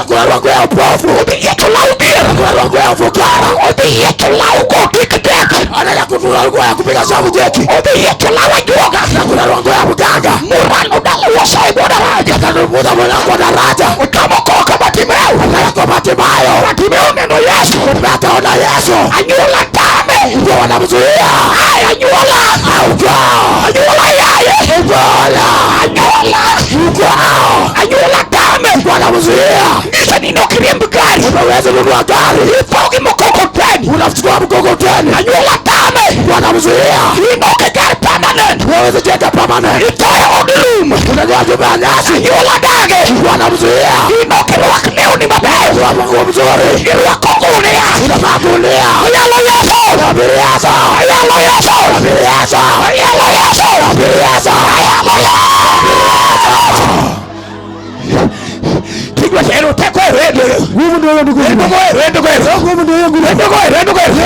Kuna roho ya upofu. Upige tulaumu. Kuna roho ya ufukara. Upige tulaumu. Tiktek. Ana kuna roho ya kupiga sabu jeki. Upige tulaumu juoga. Kuna roho ya mganga. Murano dala wasai daraja. Atanubuza mlango daraja. Utamokoka Bartimeo. Atalako Bartimayo. Bartimeo neno Yesu. Ataona Yesu. Anyula tame. Ndio wanamzuia. Haya anyula. Auka. Anyula yaye. Ugola. Anyula. Ugo. Anyula tame. Wanamzuia. Nisha nino kiriembe gari. Unaweza kununua gari. Ifogi mkokoteni. Unachukua mkokoteni. Anyula tame. Wanamzuia. Inoke gari permanent. Unaweza jenga permanent. Itoe odilum. Unajua jumba ya nyasi. Anyula dage. Wanamzuia. Inoke rwak lewni maber. Rwak nguo mzuri. Irwako gunia. Unavaa gunia. Ayalo Yesu. Nahubiri Yesu. Ayalo Yesu. Nahubiri Yesu. Ayalo Yesu. Nahubiri Yesu. Ayalo Yesu. Nguvu ndio hiyo ndugu. Nguvu ndio hiyo nguvu.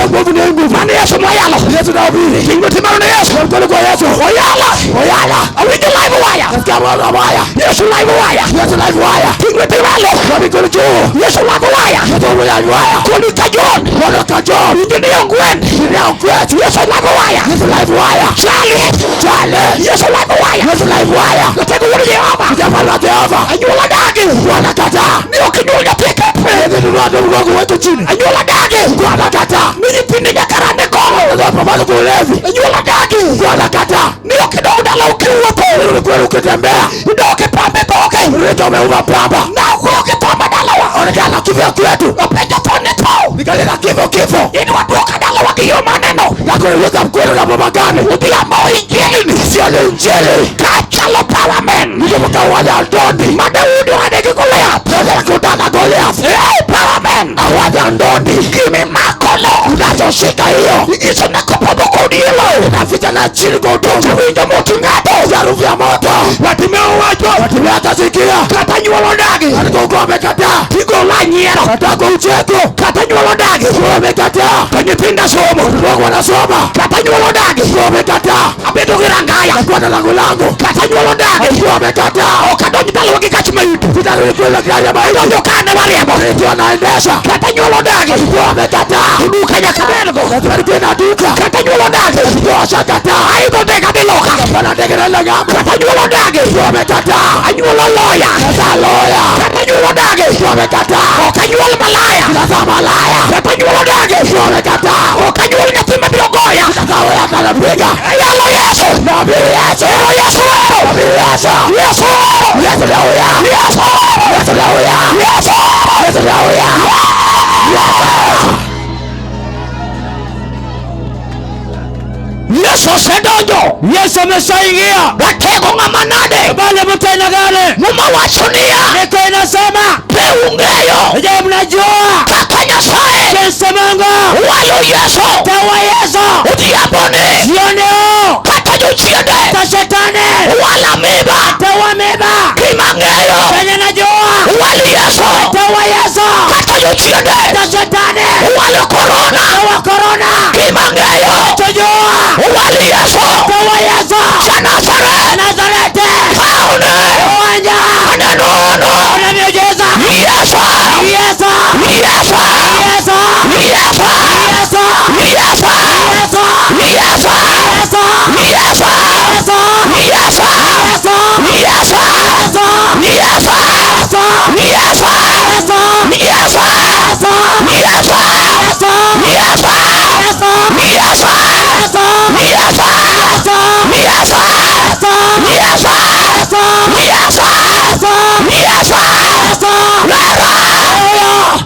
Nguvu ndio hiyo nguvu. Maana Yesu mwayalo. Yesu nahubiri. Kingo timaro ni Yesu. Mkono kwa Yesu. Oyala. Oyala. Awinjo live wire. Nasikia mwana waya. Yesu live wire. Yesu live wire. Kingo timalo. Kwa mikono juu. Yesu live wire. Yesu live wire. Kolika John. Kolika John. Engineer Gwen. Engineer Gwen. Yesu live wire. Yesu live wire. Charlie. Charlie. Yesu live wire. Yesu live wire. Nataka uone Jehova. Jehova Jehova. Anyuola dagi. Wanakataa. Ni okinyuol nyathi kepe. Nunua mgongo wetu chini. Anyuola dagi. Wanakataa. Ni nyithindo nyaka rande kong'o. Pambano kwa ulevi. Anyuola dagi. Wanakataa. Ni ok idog dala ukiwuotho. Ulikuwa ukitembea. Idok e pambe dhoge. Rito umeuma pamba. Na ok ipamba dalawa. Onekana kifo kwetu. Openjo tho ni tho. Nikaleta kifo kifo. In waduoka dalawa gi yo maneno. Na kuiweka mkweli na baba gani. Odhiambo injili ni. Sio ni injili. Kachalo power men. Ndio mkawanya ndondi. Ma Daudi orade gi Goliath. Ndio kutana Goliath. Hey, power men. Awanya ndondi. Gimimakono. Unachoshika hiyo. Inyiso ni kopodho kod ilo. Inaficha na chini kwa udongo. Winjo moti ng'ato. Harufu ya moto. Bartimeo wacho. Bartimeo akasikia. Kata nyuolo dagi. Alikuwa amekataa. Tigola nyiero. Nataka ucheko. Kata nyuolo dagi. Wamekataa. To nyithinda somo. Watoto wangu wanasoma. Kata nyuolo dagi. Wamekataa. Abedo gi rangaya. Nakuwa na lango langu. Kata nyuolo dagi. Wamekataa. Ok adonj dalawa gi gach maiti. Sitarudi kule gari ya maiti. Donjo kane mariembo. Ndio anaendesha. Kata nyuolo dagi. Wamekataa. Duka nyaka bedgo. Lazima nikuwe na duka. Kata nyuolo dagi. Washakataa. Aidho ndege adhi loka. Napanda ndege naenda ng'ambo. Kata nyuolo dagi. Wamekataa. Anyuolo loya. Sasa loya. Kata nyuolo dagi. Wamekataa. Ok anyuol malaya. Sasa malaya. Kata nyuolo dagi. Wamekataa. Ok anyuol nyathi mabiro goya. Sasa wewe atanipiga. Ayalo Yesu. Nahubiri Yesu. Ero Yesu. Nahubiri Yesu. Yesu. Yesu ndio huyo. Yesu. Yesu ndio huyo. Yesu. Yesu ndio huyo. Yesu. Yesu osedonjo. Yesu ameshaingia. Watego ng'ama nade. Bali mtu aina gani? Muma wacho niya. Niko inasema. Be ung'eyo. Je, mnajua Kaka Nyasaye jinsi Mungu walo Yesu. tawa Yesu Odhiambo ni. jioni huu Kata jochiende. ta shetani Wala miba. tawa miba Gima ng'eyo. chenye najua Walo Yesu. tawa Yesu Kata jochiende. ta shetani Walo korona. tawa korona Gima ng'eyo. chojua Walo Yesu. tawa Yesu Ja Nazareth. Nazareti Kaone. uwanja Aneno hono. una miujiza Yesu. Yesu Yesu. Yesu Yesu. Yesu Yesu. Yesu Yesu. Yesu Yesu. Yesu Yesu. Yesu Yesu. Yesu Yesu. Yesu Yesu. Yesu Yesu. Yesu Yesu. Yesu Yesu. Yesu Yesu. Yesu Yesu. Yesu Yesu. Yesu Yesu. Yesu Yesu. Yesu Lera. Haleluya.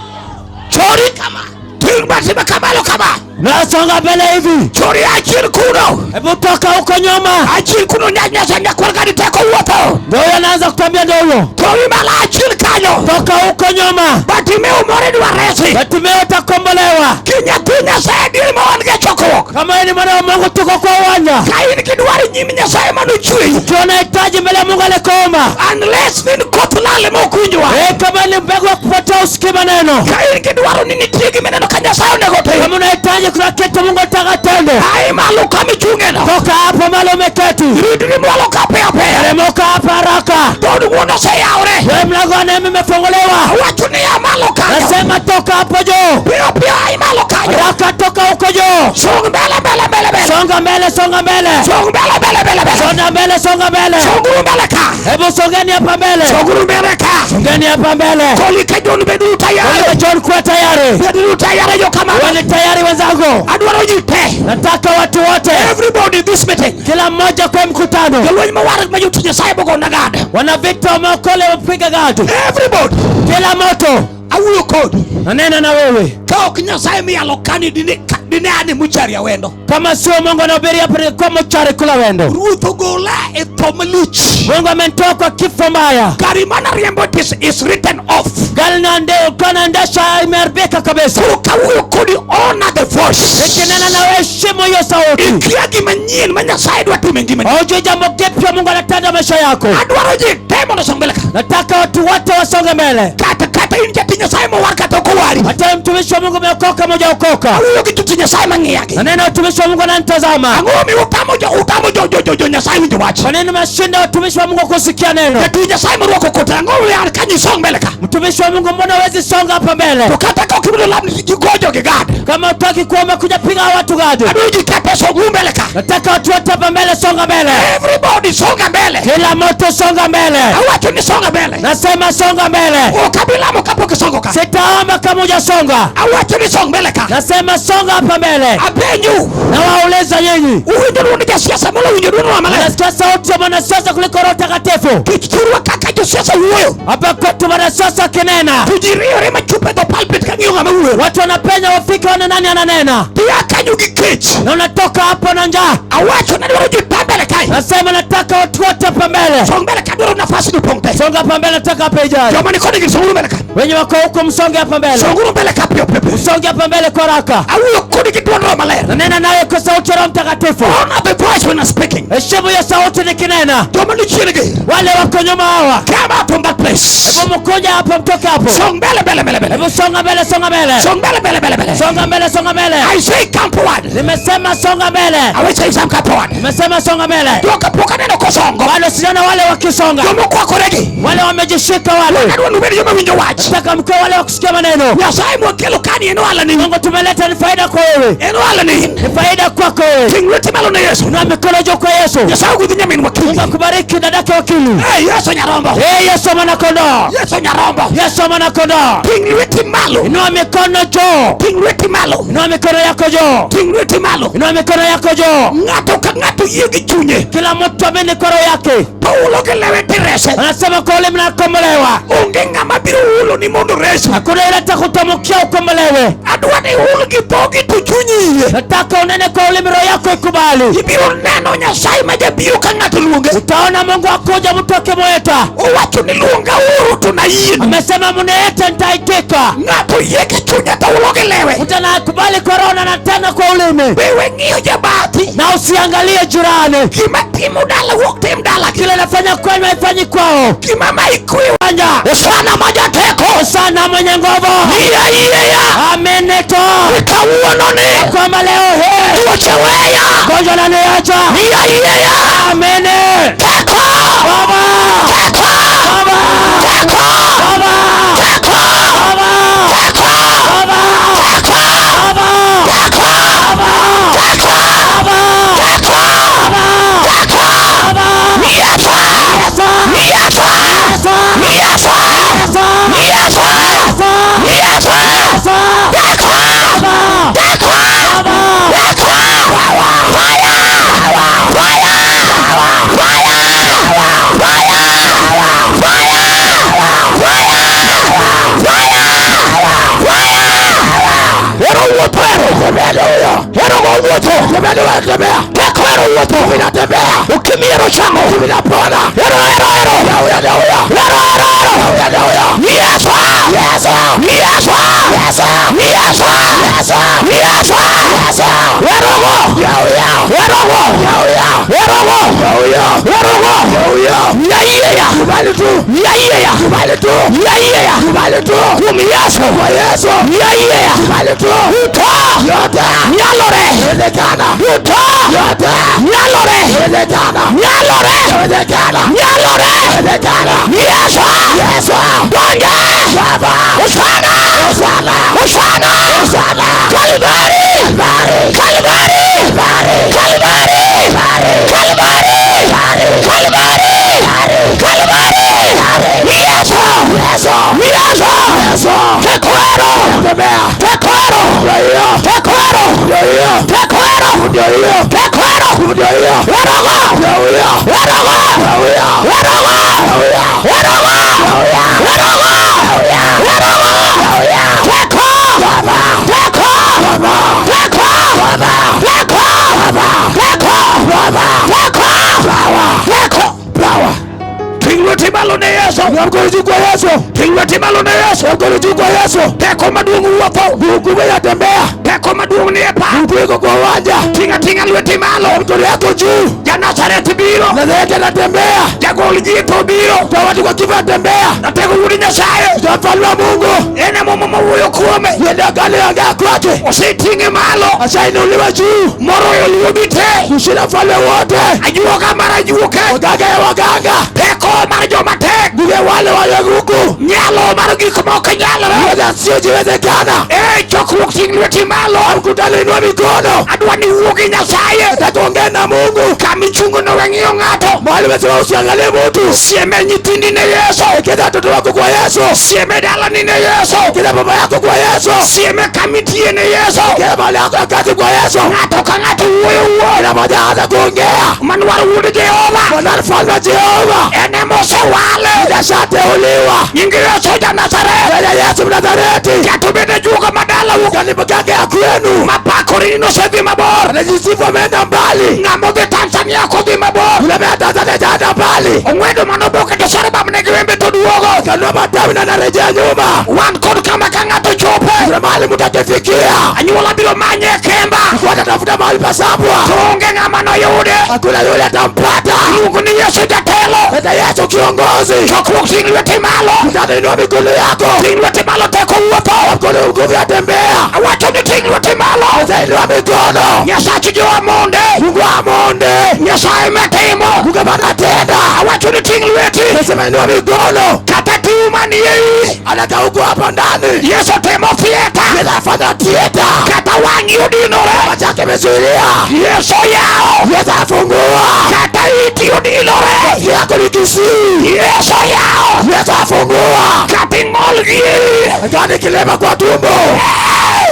Chori kama. Ting basi kamalo kama. Nasonga mbele hivi. Chori achil kuno. Hebu toka huko nyuma. Achil kuno nyanya nyakwar gari teko wuotho. Ndio huyo anaanza kutambia, ndio huyo. Chori mala achil kanyo. Toka huko nyuma. Bartimeo moro dwa resi. Bartimeo atakombolewa. Kinyathi Nyasaye dier ma wan gi chokruok. Kama yeye ni mwana wa Mungu tuko kwa uwanja. Ka in kidwaro nyim Nyasaye mano chweyi. Ukiwa unahitaji mbele ya Mungu alikoma. Unless nin koth lal ma ok winjwa. Kama ni mbegu ya kupotea usikie maneno. Ka in kidwaro ni nitie gima ineno ka Nyasaye onego tim. Kama unahitaji kuna kitu Mungu anataka atende. Ai malo kama ichung'e no. Toka hapo mahali mahali umeketi. Ridri mwalo ka piyo piyo. Teremuka hapa haraka. Dhood ng'wono oseyawre. Wewe mlango wa neema imefunguliwa. Awacho ni a malo kanyo. Nasema toka hapo juu. Piyo piyo ai malo kanyo. Haraka toka huko juu. Song mbele mbele mbele mbele. Songa mbele, songa mbele. Song mbele mbele mbele mbele. Songa mbele, songa mbele. Songuru mbele ka. Hebu songeni hapa mbele. Songuru mbele ka. Songeni hapa mbele. Kolika John beduru tayari. Kolika John kuwa tayari. Beduru tayari jo kama. Wale tayari wenzangu. Adwaro ji te. Nataka watu wote. Everybody in this meeting. Kila mmoja kwa mkutano. Jolweny mawar ma jotich Nyasaye mogo gad. Wana vita wameokole wapiga gadi. Everybody. Kila moto. Awuoyo kodi. Nanena na wewe. Ka ok Nyasaye miyalo kani dine an e mochari awendo. Kama sio Mungu anahubiri hapa kwa mochari kula wendo. Ruoth ogola e tho malich. Mungu amenitoa kwa kifo mbaya. Gari mana riembo is written off. Gari naendesha imeharibika kabisa. Koro kawuoyo kodi honor the voice. Nikinena na wewe heshimu hiyo sauti. Ikia gima nyien ma Nyasaye dwa timo e ngimani. Hujui jambo jipya Mungu anatenda maisha yako. Adwaro ji te mondo osong mbele ka. Nataka watu wote wasonge mbele. Kata kata in jatich Nyasaye mowar kata ok owari. Hata mtumishi wa Mungu umeokoka moja okoka. Awuoyo gi jotich Nyasaye mang'iyagi. Nanena watumishi wa Mungu wananitazama. Ang'o momiyo utamo jo Nyasaye winjo wach? Kwa nini umeshinda watumishi wa Mungu kusikia neno? Jatich Nyasaye morwako kote ang'o momiyo an kanyo isong mbele ka? Mtumishi wa Mungu mbona huwezi songa hapa mbele? To kata ka ok ibiro lamni ji gojo gi gad. Kama hutaki kuomba kuja piga watu gadi. Adwaro ji te song mbele ka. Nataka watu wote hapa mbele songa mbele. Everybody songa mbele. Kila mtu songa mbele. Awacho ni songa mbele. Nasema songa mbele. Ok abi lamo kapok isongo ka. Sitaomba kama hujasonga. Awacho ni song mbele ka. Nasema songa hapa mbele. Apenju. Na wauliza nyinyi. Uwinjo duond jasiasa molo winjo duond ng'ama ler. Nasikia sauti ya mwanasiasa kuliko Roho Mtakatifu. Kich thurwa kaka josiasa wuoyo. Hapa kwetu mwanasiasa akinena. To ji riyore machup e dho pulpit ka ng'iyo ng'ama wuoyo. Watu wanapenya wafike waone nani ananena. Tia kanyo gi kech. Na unatoka hapo na njaa. Awacho ni adwaro ji te mbele kae. Nasema nataka watu wote hapa mbele. Song mbele ka adwaro nafas ni pong te. Songa hapa mbele nataka hapa ijaye. Joma ni koni gi songuru mbele ka. Wenye wako huko msonge hapa mbele. Songuru mbele ka piyo piyo piyo. Msonge hapa mbele kwa haraka. Awuoyo kodi gi duond Roho Maler. Nanena nawe kwa sauti ya Roho Mtakatifu. Honor the voice when I'm speaking. Heshimu hiyo sauti nikinena. Joma ni chien gi. Wale wako nyuma hawa. Come out from that place. Hebu mkuja hapo mtoke hapo. Song mbele mbele mbele mbele. Hebu songa mbele songa mbele. Song mbele mbele mbele mbele. Songa mbele songa mbele. I say come forward. Nimesema songa mbele. I say come forward. Nimesema songa mbele. Joka pok aneno kosongo. Bado sijaona wale wakisonga. Joma okwakore gi. Wale wamejishika wale. Adwa ni ubed joma winjo wach. Nataka mkiwe wale wa kusikia maneno. Nyasaye mwakelo kani en ohala ni. Mungu tumeleta ni faida kwa wewe. En ohala ni. Ni faida kwako wewe. Ting' lweti malo ne Yesu. Inua mikono juu kwa Yesu. Nyasaye ogwedhi nyamin wakili. Mungu akubariki dadake wakili. Hey, Yesu nyarombo. Hey, Yesu mwana kondoo. Yesu nyarombo. Yesu mwana kondoo. Ting' lweti malo. Inua mikono juu. Ting' lweti malo. Inua mikono yako juu. Ting' lweti malo. Inua mikono yako juu. Ng'ato ka ng'ato yie gi chunye. Kila mtu amini kwa roho yake. To hulo gi lewe tirese. Anasema kwa ulimi nakombolewa. Onge ng'ama biro hulo ni mondo resi. Hakuna yule atakutamkia ukombolewe. Adwa ni hul gi dhogi to chunyi yie. Nataka unene kwa ulimi roho yako ikubali. Ibiro neno Nyasaye ma jabiro ka ng'ato luonge. Utaona Mungu akuja mtu akimwita. Owacho ni luonga uru to nayieni. Amesema mniite nitaitika. Ng'ato yie gi chunye to hulo gi lewe. Mtu anakubali kwa roho na anatenda kwa ulimi. Be we ng'iyo jabathi. Na usiangalie jirani. Gima timo dala wuok tim dala. Kile nafanya kwenu haifanyi kwao. Gima ma ikweyo. Fanya. Hosana majateko. Hosana mwenye nguvu. Iya iya ya. Amini tu. Kawuono ni. Kwamba leo hii Tuoche weya. gonjwa laniacha. Iya iya ya. Amini. Teko. Baba. Teko. Baba. Teko. Baba. Teko. Baba. Teko. Baba. Teko. Baba. Teko. Baba. Teko. Baba. Teko. Baba. Teko. Baba. Yesu. Yesu. Yesu. Yesu. Yesu. Yesu. Yesu. Yesu. Yesu. Yesu. Teko. Baba. Teko. Baba. Teko. Fire. Fire. Fire. Fire. Fire. Fire. Fire. Fire. Ero wuotho ero. Ero go wuotho. Teko ero wuotho. Ukimia chango. Ero ero ero. Ero ero ero. Yesu. Yesu. Yesu. Yesu. Yesu. Yesu. Ero go. Ero go. Ero go. Ero go. Ya ya. Ya ya. Ya ya. Kum Yesu. Ya ya. Uta. Yote. Nyalore. Inawezekana. Duto. Yote. Nyalore. Inawezekana. Nyalore. Inawezekana. Nyalore. Inawezekana. Yesu. Yesu. Donge. Baba. Hosana. Hosana. Hosana. Hosana. Kalvari. Kalvari. Kalvari. Kalvari. Kalvari. Kalvari. Kalvari. Kalvari. Kalvari. Kalvari. Yesu. Yesu. Yesu. Yesu. Tekwero. Tembea. Tekwero. Ndio hiyo. Tekwero. Ndio hiyo. Tekwero. Ndio hiyo. Tekwero. Ndio hiyo. Werogo. Ndio hiyo. Werogo. Ndio hiyo. Werogo. Ndio hiyo. Werogo. Ndio hiyo. Werogo. Werogo. Teko. Baba. Teko. Baba. Teko. Baba. Teko. Baba. Teko. Baba. Teko. Power. Teko. Power. Ting lweti malo ne Yesu. Inua mkono juu kwa Yesu. Ting lweti malo ne Yesu. Inua mkono juu kwa Yesu. Teko maduong' wuotho. Nguvu inatembea. Teko maduong' ni e pap. Nguvu iko kwa uwanja. Tinga tinga lweti malo. Mkono yako juu. Ja-Nazareth biro. Nazareti anatembea. Jagol ji tho biro. Toa watu kwa kifo anatembea. Natego wuod Nyasaye. Toa mfalme wa Mungu. En e muma mawuoyo kuome. Yeye aliongea kwake. Oseting'e malo. Ashainuliwa juu. Moloyo ruodhi te. Kushinda falme wote. Ajuoga mar ajuoke. Waganga ya waganga. Teko mar joma tek. Nguvu ya wale walio huku. Nyalo mar gik ma ok nyalre. Uwezo usiojiwezekana. E chokruok ting' lweti malo. Mkutano inua mikono. Adwa ni wuo gi Nyasaye. Nataka ongee na Mungu. Kama ichungo no we ng'iyo ng'ato. Mahali umesema usiangalie mtu. Sieme nyithindi ne Yesu. Ekeza watoto wako kwa Yesu. Sieme dalani ne Yesu. Ekeza baba yako kwa Yesu. Sieme kamitie ne Yesu. Ekeza mahali yako ya kazi kwa Yesu. Ng'ato ka ng'ato wuoyo wuo. Kila mmoja aanze kuongea. Manwar wuod Jehova. Bwana mfalme wa Jehova. En emosewale. Ashateuliwa. Nying Yesu ja Nazareth. Yeye Yesu Mnazareti. Kata obedo ajuoga madalau. Kani mganga ya kwenu. Mapakore ni nosedhi mabor. Anajisifu ameenda mbali. Ng'ama odhi Tanzania ok odhi mabor. Yule ameenda Tanzania hajaenda mbali. Ong'wedo manoboke to sare bamne gi wembe to duogo. Kanua matawi na anarejea nyuma. Wan kod kama ka ng'ato chope. Kuna mahali mtu akifikia. Anyuola biro manye e kemba. Watatafuta mahali pa Sabwa. To onge ng'ama noyude. Hakuna yule atampata. Iluongo ni Yesu jatelo. Eta Yesu kiongozi. Chokruok ting' lweti malo. Mkutano inua mikono yako. Ting' lweti malo teko wuotho. Mkono nguvu yatembea. Awacho ni ting' lweti malo. Sasa inua mikono. Nyasach jo Amonde. Mungu wa Amonde. Nyasaye matimo. Mungu anatenda. Awacho ni ting' lweti. Nasema inua mikono. Kata tuo manie iyi. Anataka huko hapa ndani. Yesu timo theatre. Yesu afanya theatre. Kata wang'i odinore. Macho yake imezuilia. Yesu yawo. Yesu afungua. Kata iti odinore. Masikio yako ni kisii. Yesu yawo. Yesu afungua. Kata ing'ol gi iyi. Kani kilema kwa tumbo.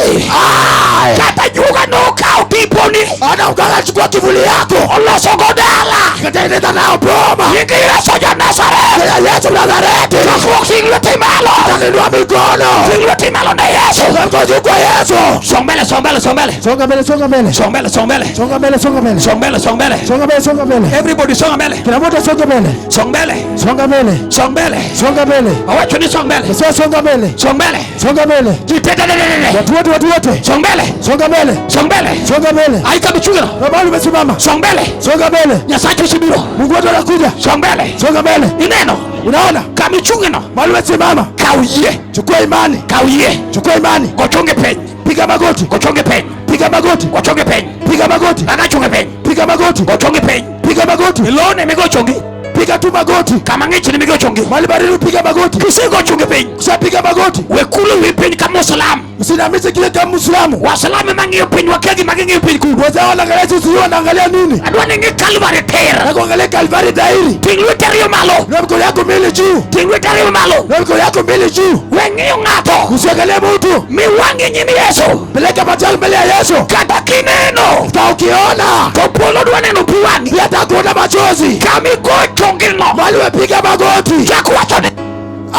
Hey! Ai. Kata juoga nokawo tiponi. Ana mganga achukua kivuli yako. Oloso go dala. Katengeneza nao boma. Nying Yesu ja Nazareth. Jina Yesu Nazareti. Chokruok ting' lweti malo. Inua mikono. Ting' lweti malo ne Yesu. Mkono juu kwa Yesu. Song mbele, song mbele, song mbele. Songa mbele, songa mbele. Song mbele, song mbele. Songa mbele, songa mbele. Song mbele, song mbele. Songa mbele, songa mbele. Everybody songa mbele. Kila mtu asonge mbele. Song mbele. Songa mbele. Song mbele. Songa mbele. Awacho ni song mbele. Sio songa mbele. Song mbele. Songa mbele. Jitetetetete. Watu wote, watu wote. Song mbele. Songa mbele. Song mbele. Songa mbele. Aika michungano. Na mahali umesimama. Song mbele. Songa mbele. Nyasaye osebiro. Mungu wetu anakuja. Song mbele. Songa mbele. Ineno. Unaona? Kama ichung'eno. Mahali umesimama. Kaw yie. Chukua imani. Kaw yie. Chukua imani. Go chonge piny. Piga magoti. Go chonge piny. Piga magoti. Go chonge piny. Piga magoti. Ng'ama chonge piny. Piga magoti. Go chonge piny. Piga magoti. Ilone migo chongi. Piga tu magoti. Kama ng'ich ni migo chongi. Mahali baridi piga magoti. Kisego chonge piny. Ushapiga magoti. We kulo wi piny ka Muislam. Usinamishe kile kama Muislamu. Waislamu mang'iyo piny wakia gima ging'iyo piny kuno. Wazao wanaangalia sisi wanaangalia nini? Adwa ni ng'i Calvary tir. Na kuangalia Calvary dhahiri. Ting' lweti ariyo malo. Inua mikono yako mbili juu. Ting' lweti ariyo malo. Inua mikono yako mbili juu. We ng'iyo ng'ato. Usiangalie mtu. Mi wang'i nyim Yesu. Peleka macho yako mbele ya Yesu. Kata kineno. Ka ukiona. To polo dwa neno pi wang'i. Pia atakuona machozi. Kama igo chongino. Mahali umepiga magoti. Chak wacho ni.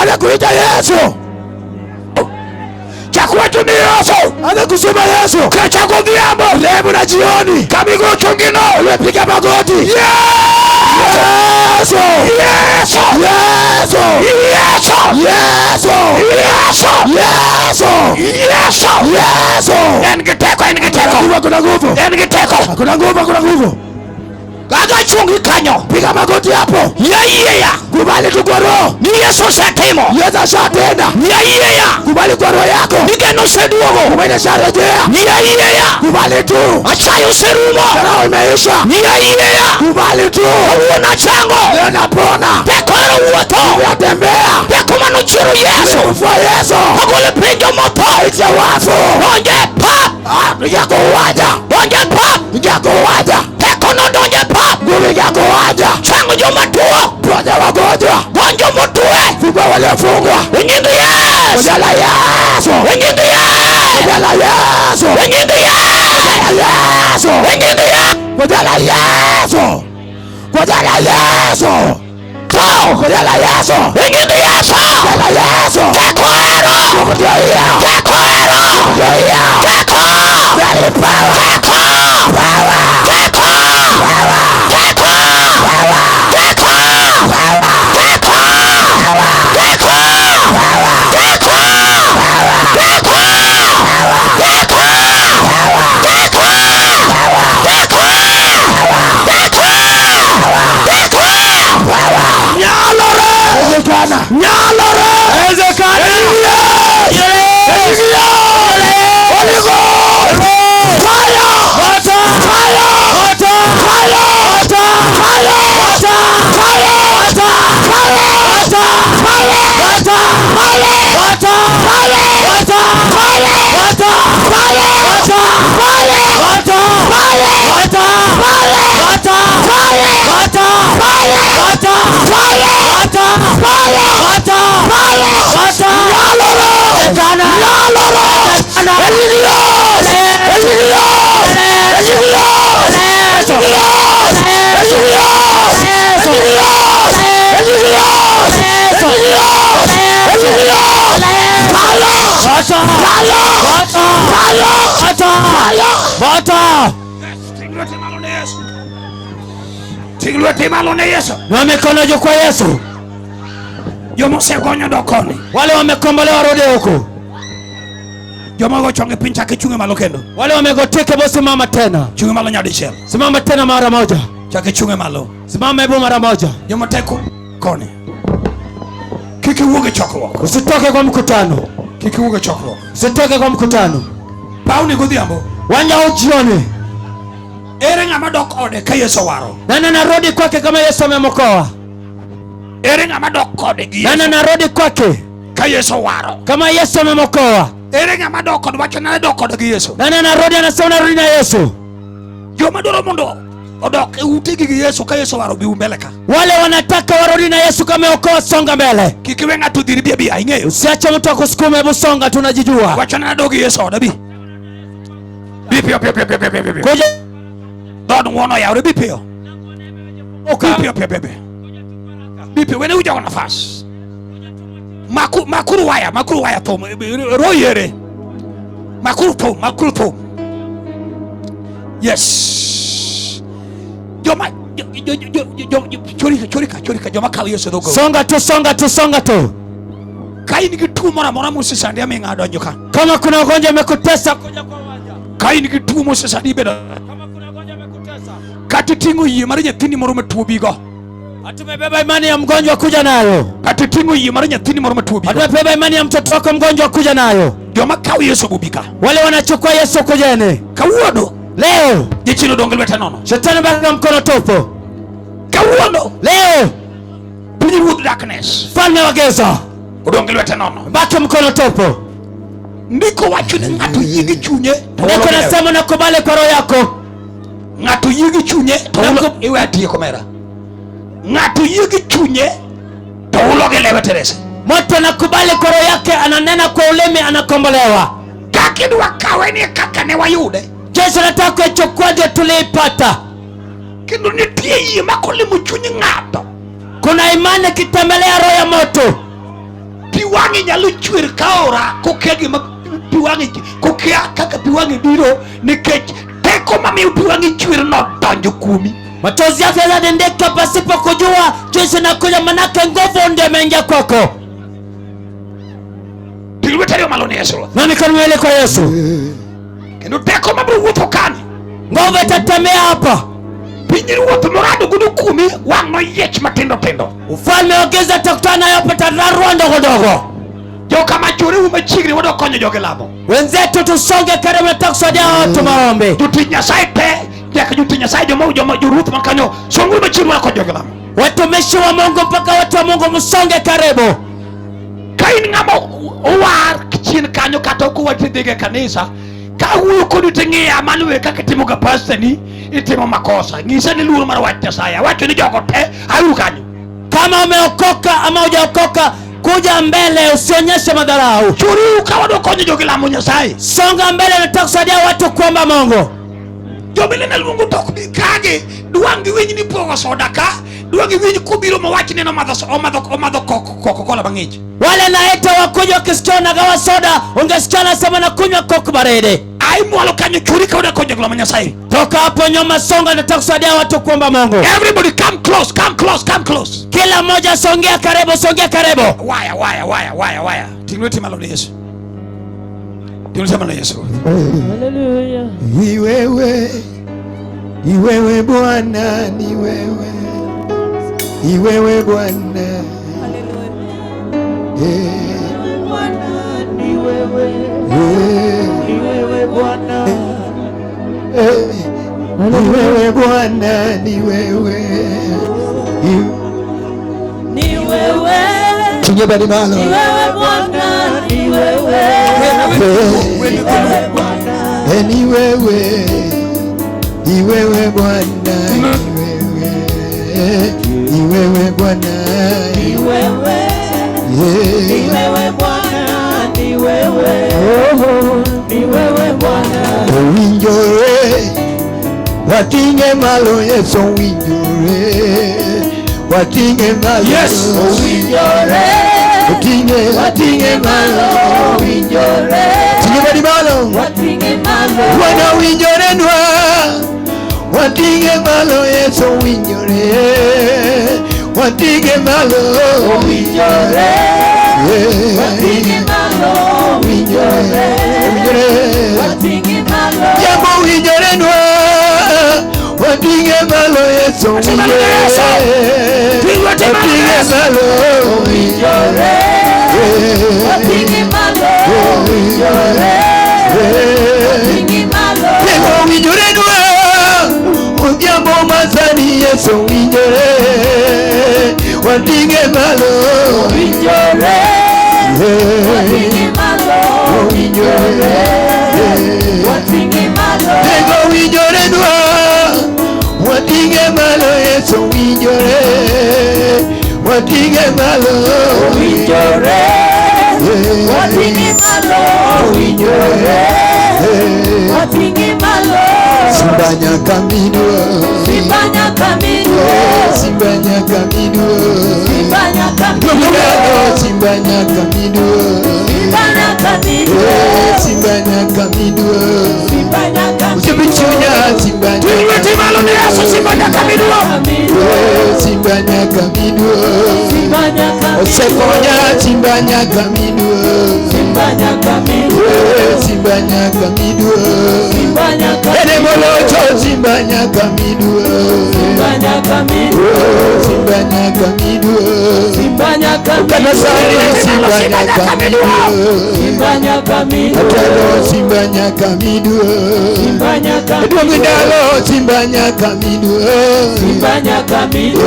Anakuita Yesu. Chak wacho ni Yesu. Anakusema Yesu. Kecha godhiambo. Leo na jioni. Kama igo chongino. Umepiga magoti. Yesu. Yesu. Yesu. Yesu. Yesu. Yesu. Yesu. Yesu. Yesu. Yesu. En gi teko, en gi teko. Kuna nguvu. En gi teko. Kuna nguvu, kuna nguvu. Gaga chungi kanyo. Piga magoti hapo. Yie ya. Kubali tu kwa roho. Ni Yesu osetimo. Yesu ashatenda. Yie ya. Kubali kwa roho yako. Ni geno oseduogo. Tumaini asharejea. Yie ya. Kubali tu. Achayo oserumo. Roho imeisha. Yie ya. Kubali tu. Kawuono achango. Leo napona. Teko ero wuotho. Yatembea. Teko manochiero Yesu. Kufua Yesu. Ogolo piny jomotho. Aitia wafu. Donjo e pap. Ah, ingia kwa uwanja. Donjo e pap. Ingia kwa uwanja. Teko no donjo e pap. Nguvu ingia kwa uwanja. Chango joma tuo. Ponya wagonjwa. Gony jomotwe. Fungua waliofungwa. E nying Kwa Yesu. jina la Yesu. E nying Kwa Yesu. jina la Yesu. E nying Yesu. Yesu. E nying Yesu. Kwa jina la Yesu. Kwa jina la Yesu. Kwa jina la Yesu. E nying Yesu. Kwa jina la Yesu. Teko ero. Nguvu ndio hiyo. Teko ero. Ndio hiyo. Teko. Very power. Teko. Power. Teko. Teko. Teko. Teko. Teko. Teko. Teko. Teko. Teko. Teko. Teko. Teko. Nyalore. Wezekana. Nyalore. Wezekana. Yes. Holy Ghost. Fire. Moto. Fire. Moto. Fire. Moto. Fire. Moto. Fire. Moto. Fire. Moto. Fire. Moto. Fire. Moto. Fire. Moto. Fire. Moto. Fire. Moto. Fire. Moto. Fire. Moto. Fire. Moto. Fire. Moto. Fire. Moto. Fire. Moto. Fire. Moto. Fire. Moto. Nyalore. Wezekana. Nyalore. Wezekana. Eligios. Eligios. Eligios. Eligios. Eligios. Eligios. Eligios. Eligios. Eligios. Fire. Moto. Fire. Moto. Fire. Moto. Fire. Moto. Ting lweti malo ne Yesu. Ting lweti malo ne Yesu. Inua mikono juu kwa Yesu. Joma osegonyo dok koni. Wale wamekombolewa rudi huku. Joma ogo chonge piny chak ichung' malo kendo. Wale wamegoteka, hebu simama tena. Chung' malo nyadichiel. Simama tena mara moja. Chak ichung' malo. Simama hebu mara moja. Joma teko koni. Kik iwuog e chokruok. Usitoke kwa mkutano. Kik iwuog e chokruok. Usitoke kwa mkutano. Pawni godhiambo. Uwanja huu jioni. Ere ng'ama dok ode ka Yesu owaro? Nani anarudi kwake kama Yesu amemwokoa? Ere ng'ama dok kode gi Nani Yesu anarudi kwake ka Yesu owaro? kama Yesu amemwokoa? Ere ng'ama dok kode wacho nane dok kode gi Yesu? Nani anarudi anasema narudi na Yesu? Joma dwaro mondo odok e utegi gi Yesu ka Yesu owaro bi mbele ka. Wale wanataka warudi na Yesu kama ameokoa, songa mbele. Kik iwe ng'ato dhiri bi abia ing'eyo. Usiache mtu akusukume, hebu songa, tunajijua. Wacho nane dok gi Yesu ode bi. Bi piyo piyo piyo piyo piyo piyo. Kuja Dhood ng'wono oyawre bi piyo. Bi piyo piyo piyo piyo. Bi piyo wene ujogo nafas. Maku makuru waya makuru waya thum ro yere. Makuru thum makuru thum. Yes. Joma jo jo jo jo jo chorika chorika chorika joma kawo Yesu dhogo. Songa tu, songa tu, songa tu. Ka in gi tuo moro amora mosesandi aming'a donjo ka. Kama kuna ugonjwa umekutesa, kuja kwa uwanja. Ka in gi tuo mosesandi ibedo Kama kuna ugonjwa umekutesa, kata iting'o yie mar nyathini moro matuo bigo. hatumebeba imani ya mgonjwa kuja nayo. Kata iting'o yie mar nyathini moro matuo bigo. Hatumebeba imani ya mtoto wako mgonjwa kuja nayo. Joma kawo Yesu bobika. Wale wanachukua Yesu kujeni Kawuono leo, jachien odong' gi lwete nono. shetani baki na mkono tupu. Kawuono Leo pinyruodh darkness mfalme wa giza odong' gi lwete nono. baki mkono tupu. Ndiko wacho ni ng'ato yie gi chunye to Ndiko hulo gi lewe. nasema nakubali kwa roho yako. Ng'ato yie gi chunye to hulo iwe atieko mera. Ng'ato yie gi chunye to hulo gi lewe Teresa. Mtu anakubali kwa roho yake, ananena kwa ulimi, anakombolewa. Kaka idwa kawe ni kaka ne wayude. Yesu anataka kuichukua ndio tuliipata. Kendo nitie yie ma kolimo chuny ng'ato Kuna imani ikitembelea roho ya moto, pi wang'e nyalo chwer ka aora kokia gima pi wang'e kokia kaka pi wang'e biro nikech teko mamiyo pi wang'e chwer nodonjo kuomi. machozi yake yanadendeka pasipo kujua jinsi inakuja, manake nguvu ndio imeingia kwako. Ting lweti ariyo malo ne Yesu Ruoth. Na mikono miwili kwa Yesu, Kendo teko mabiro wuotho kani nguvu itatembea hapa. Pinyruoth morado godo kuomi wang' noyiech matindo tindo. Ufalme wa giza utakutana nayo patararua ndogo ndogo. Joka machore u machiegni wadwa konyo jogi lamo. Wenzetu tusonge karibu, nataka kusaidia watu maombi. Jotich Nyasaye te nyaka jotich Nyasaye joma joma joruoth man kanyo songuru machiegni wadwa konyo jogi lamo. Watumishi wa Mungu mpaka watu wa Mungu msonge karibu. Ka in ng'ama owar chien kanyo kata ok owar tidhiga e kanisa ka wuoyo kodi ting'iya mano we kaka itimoga pastani itimo makosa nyisa ni luoro mar wach Nyasaye awacho ni jogo te auru kanyo. Kama umeokoka ama hujaokoka, kuja mbele, usionyeshe madharau. Choriuru ka wadwa konyo jogi lamo Nyasaye. Songa mbele, nataka kusaidia watu kuomba Mungu. Jomilene luongo to ok bi kagi dwang' giwinj ni pogo soda ka dwang' giwinj kobiro mowach ni omadho Coca-Cola mang'ich. Wale naita wakuja wakisikia nagawa soda, ungesikia anasema nakunywa Coke baridi. Ai mwalo kanyo churi ka wadwa konyo jogi lamo Nyasaye. Toka hapo nyuma, songa, nataka kusaidia watu kuomba Mungu. Everybody come close, come close, come close. Kila mmoja songea karibu, songea karibu. Waya, waya, waya, waya, waya. Ting' lweti malo ne Yesu. Ting' lweti malo ne Yesu. Ni wewe, ni wewe Bwana, ni wewe, ni wewe Bwana. Eh, eh, eh, ni wewe Bwana, ni wewe. Ni wewe, Tinge badi malo. ni wewe Bwana, ni wewe. Eh, ni wewe, ni wewe Bwana, ni wewe, ni wewe Bwana. Ni wewe, Eh. ni wewe Bwana, ni wewe. Ni wewe Bwana. Owinjore, wating'e malo Yesu owinjore, wating'e malo. Yes. Owinjore, Wating'e, wating'e malo, owinjore. Ting'e badi malo. Wating'e malo. Bwana owinjore nwa, wating'e malo Yesu owinjore, wating'e malo. Owinjore, Yeah. wating'e malo, Owinjore, owinjore. wating'e malo. Jambo owinjore nwa, wating'e malo Yesu owinjore, wating'e malo. Owinjore, wating'e malo, owinjore. Wating'e malo. Jambo owinjore nwa, odhiambo masani Yesu owinjore, wating'e malo. Owinjore, wating'e malo, Owinjore, wating'e malo. Jambo owinjore nwa, wating'e malo Yesu owinjore, wating'e malo. Owinjore, wating'e malo, owinjore. Wating'e malo. Simba nyaka miduo, Simba nyaka miduo, Simba nyaka miduo, Simba nyaka miduo, Simba nyaka miduo, Simba nyaka miduo, Simba nyaka miduo, Simba nyaka Usipichunya Simba Ting' lweti malo ne Yesu Simba nyaka miduo. miduo, Simba nyaka miduo, Simba nyaka miduo, Osekonya Simba nyaka miduo, Simba nyaka miduo, Simba nyaka miduo, Simba nyaka Ene molocho Simba nyaka miduo, Simba nyaka miduo, Simba nyaka miduo, Simba nyaka Kata sani Simba nyaka miduo, Simba nyaka miduo, Atelo Simba nyaka miduo, Simba nyaka Eduong' ndalo Simba nyaka miduo, Simba nyaka miduo,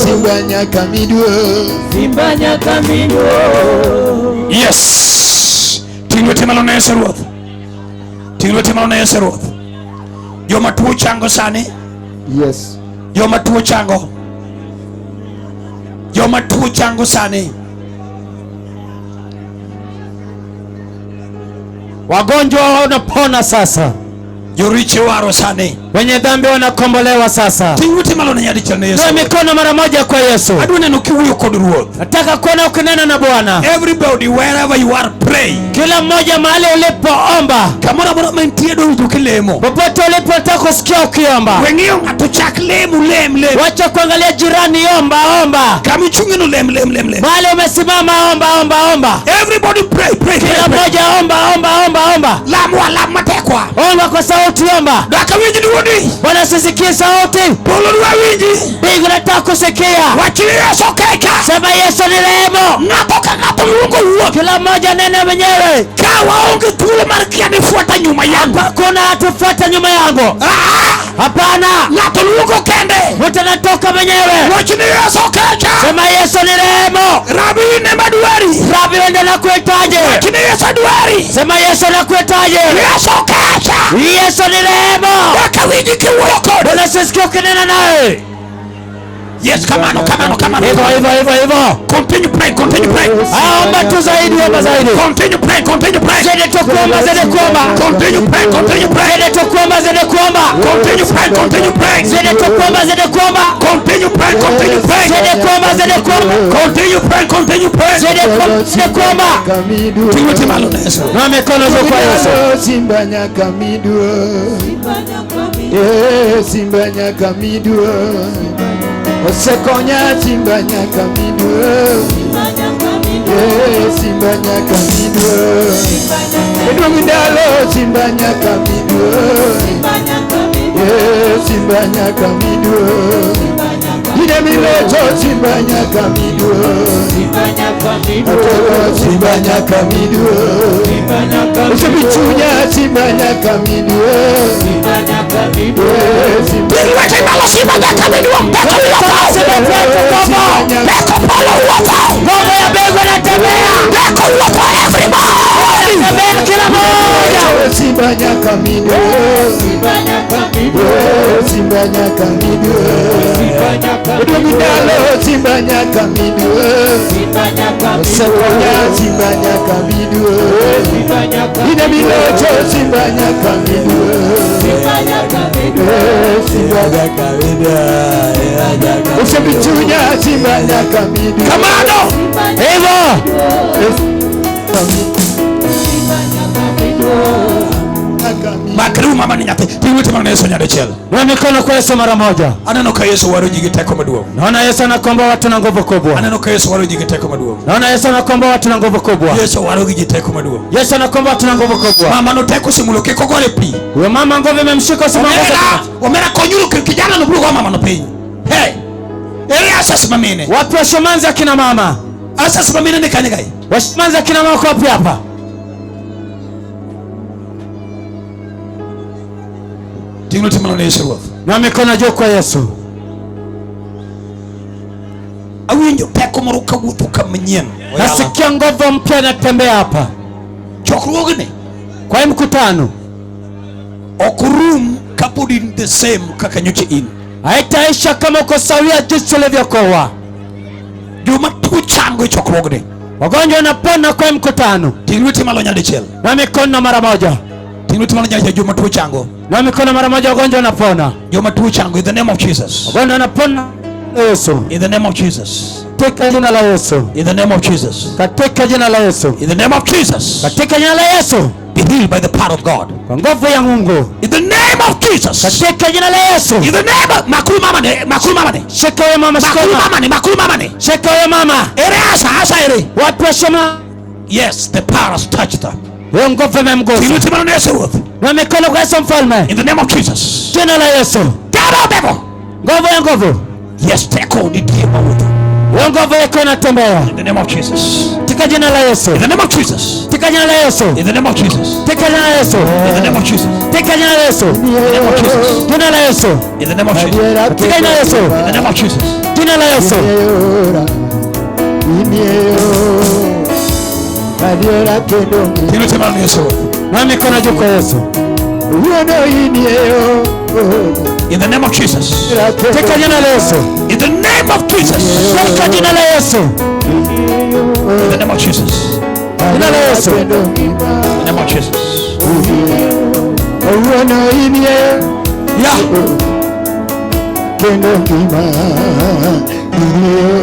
Simba nyaka miduo. Simba nyaka miduo. Yes. Ting' lweti malo ne Yesu Ruoth. Ting' lweti malo ne Yesu Ruoth. Joma tuo chango sani. Yes. Joma tuo chango. Joma tuo chango sani. Wagonjwa wanapona sasa, Joricho waro sani. wenye dhambi wanakombolewa sasa. Ting' lweti malo ne nyadichiel ne Yesu. Toa mikono mara moja kwa Yesu. Adwa neno kiwuoyo kod Ruoth. Nataka kuona ukinena na Bwana. Everybody wherever you are pray. Kila mmoja mahali ulipoomba, Kamoro amora ma intie adwa winjo kilemo. popote ulipo, nataka kusikia ukiomba. We ng'iyo ng'ato chak lemo lem lem. Wacha kuangalia jirani, omba omba. Kama ichung'e no lem lem lem lem. Mahali umesimama, omba omba omba. Everybody pray pray pray. Kila pray. mmoja omba omba omba omba. Lamwa lam matek yakwa. Omba kwa sauti, omba. Dak awinj duondi. Bwana, sisikie sauti. Polo dwa winji. Mbingu nataka kusikia. Wach ni Yesu kecha. Sema Yesu ni rehemu. Ng'ato ka ng'ato luongo wuon. Kila mmoja nene mwenyewe. Ka waonge thuolo mar kia ni fuata nyuma yangu. Hakuna atufuata nyuma yangu. Ah! Hapana. Ng'ato luongo kende. Mtu anatoka mwenyewe. Wach ni Yesu kecha. Sema Yesu ni rehemu. Rabi ne madwari. Rabi wende nakuhitaji. Wach ni Yesu dwari. Sema Yesu nakuhitaji. Yesu kecha. Yesu ni rehemu. Dak awinji kiwuoyo kode. Bwana, sisikie ukinena naye. Yes, kamano, kamano, kamano. Hivyo hivyo hivyo hivyo. Continue praying, continue praying. Omba tu zaidi, omba zaidi. Continue praying, continue praying. Zidi tu kuomba, zidi kuomba. Continue praying, continue praying. Zidi tu kuomba, zidi kuomba. Continue praying, continue praying. Zidi tu kuomba, zidi kuomba. Continue praying, continue praying. Zidi kuomba, zidi kuomba. Continue praying, continue praying. Zidi kuomba, zidi kuomba. Ting'o lweti malo ne Yesu. Na mikono juu kwa Yesu. Simba nyaka miduo. Eh, simba nyaka miduo. Osekonya simba nyaka miduo. Eh, simba nyaka miduo. Eduong ndalo simba nyaka miduo. Eh, simba nyaka miduo. Ine milocho simba nyaka miduo. Atoro simba nyaka miduo. Osebichunya simba nyaka miduo. Eh, simba Ting'o lweti malo simba nyaka miduo. Teko wuotho. Teko polo wuotho. Nguvu ya mbingu inatembea. Teko wuotho everybody. Tembea kila mmoja. Simba nyaka miduo. Eh, simba nyaka miduo. Eduong ndalo simba nyaka miduo. Osekonya simba nyaka miduo. Ine milocho simba nyaka miduo. Eh, simba nyaka miduo. Osebichunya simba nyaka miduo. Kamano. Hivyo. Makru mama ni nyathi. Ting'o lweti malo ne Yesu nyadichiel. Na mikono kwa Yesu mara moja. Aneno ka Yesu waro ji gi teko maduong'. Naona Yesu anakomboa watu na nguvu kubwa. Aneno ka Yesu waro ji gi teko maduong'. Naona Yesu anakomboa watu na nguvu kubwa. Yesu waro gi ji teko maduong'. Yesu anakomboa watu na nguvu kubwa. Mama no teko osemulo kik ogore pi. Huyo mama nguvu imemshika usimame. Omera, omera konyuru kijana no biro go mama no piny. Hey. Ere asas mamine. Wapi washomanzi akina mama? Asas mamine ni kanye gai. Washomanzi akina mama wako wapi hapa? Ting'o lweti malo ne Yesu Ruoth. Na mikono juu kwa Yesu. Awinjo teko moro kawuotho ka manyien. Nasikia nguvu mpya inatembea hapa. Chokruogni Kwa hii mkutano ok rum kapod in the same kaka nyocha in. haitaisha kama uko sawia jinsi ulivyokuwa. Joma tuo chango e chokruogni. Wagonjwa wanapona kwa hii mkutano. Ting'o lweti malo nyadichiel. Na mikono mara moja. Ting'o lweti malo nyadichiel joma tuo chango. Na mikono mara moja, wagonjwa wanapona. Joma tuo chango in the name of Jesus. Wagonjwa wanapona Yesu. In the name of Jesus. Katika jina la Yesu. In the name of Jesus. Katika jina la Yesu. In the name of Jesus. Katika jina la Yesu. Be healed by the power of God. Kwa nguvu ya Mungu. In the name of Jesus. Katika jina la Yesu. In the name of makuru mama ne, makuru mama ne. Shika wewe mama, shika Makuru wewe mama ne, makuru mama ne. Shika wewe mama. Ere asa, asa ere. Watu washoma. Yes, the power has touched them. Hiyo nguvu imemgusa. Ting'o lweti malo ne Yesu Ruoth. Na mikono kwa Yesu mfalme. In the name of Jesus. Jina la Yesu. Get out, devil. Nguvu ya nguvu. Yes, teko nitie mawuotho. Hiyo nguvu yako inatembea. In the name of Jesus. Katika jina la Yesu. In the name of Jesus. Katika jina la Yesu. In the name of Jesus. Katika jina la Yesu. In the name of Jesus. Katika jina la Yesu. In the name of Jesus. Jina la Yesu. In the name of Jesus. Katika jina la Yesu. In the name of Jesus. Jina la Yesu. Ting'o lweti malo ne Yesu Ruoth. Na mikono juu kwa Yesu. In the name of Jesus. Katika jina la Yesu. In the name of Jesus. Katika jina la Yesu. In the name of Jesus. Jina la Yesu. In the name of Jesus.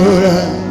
Yeah.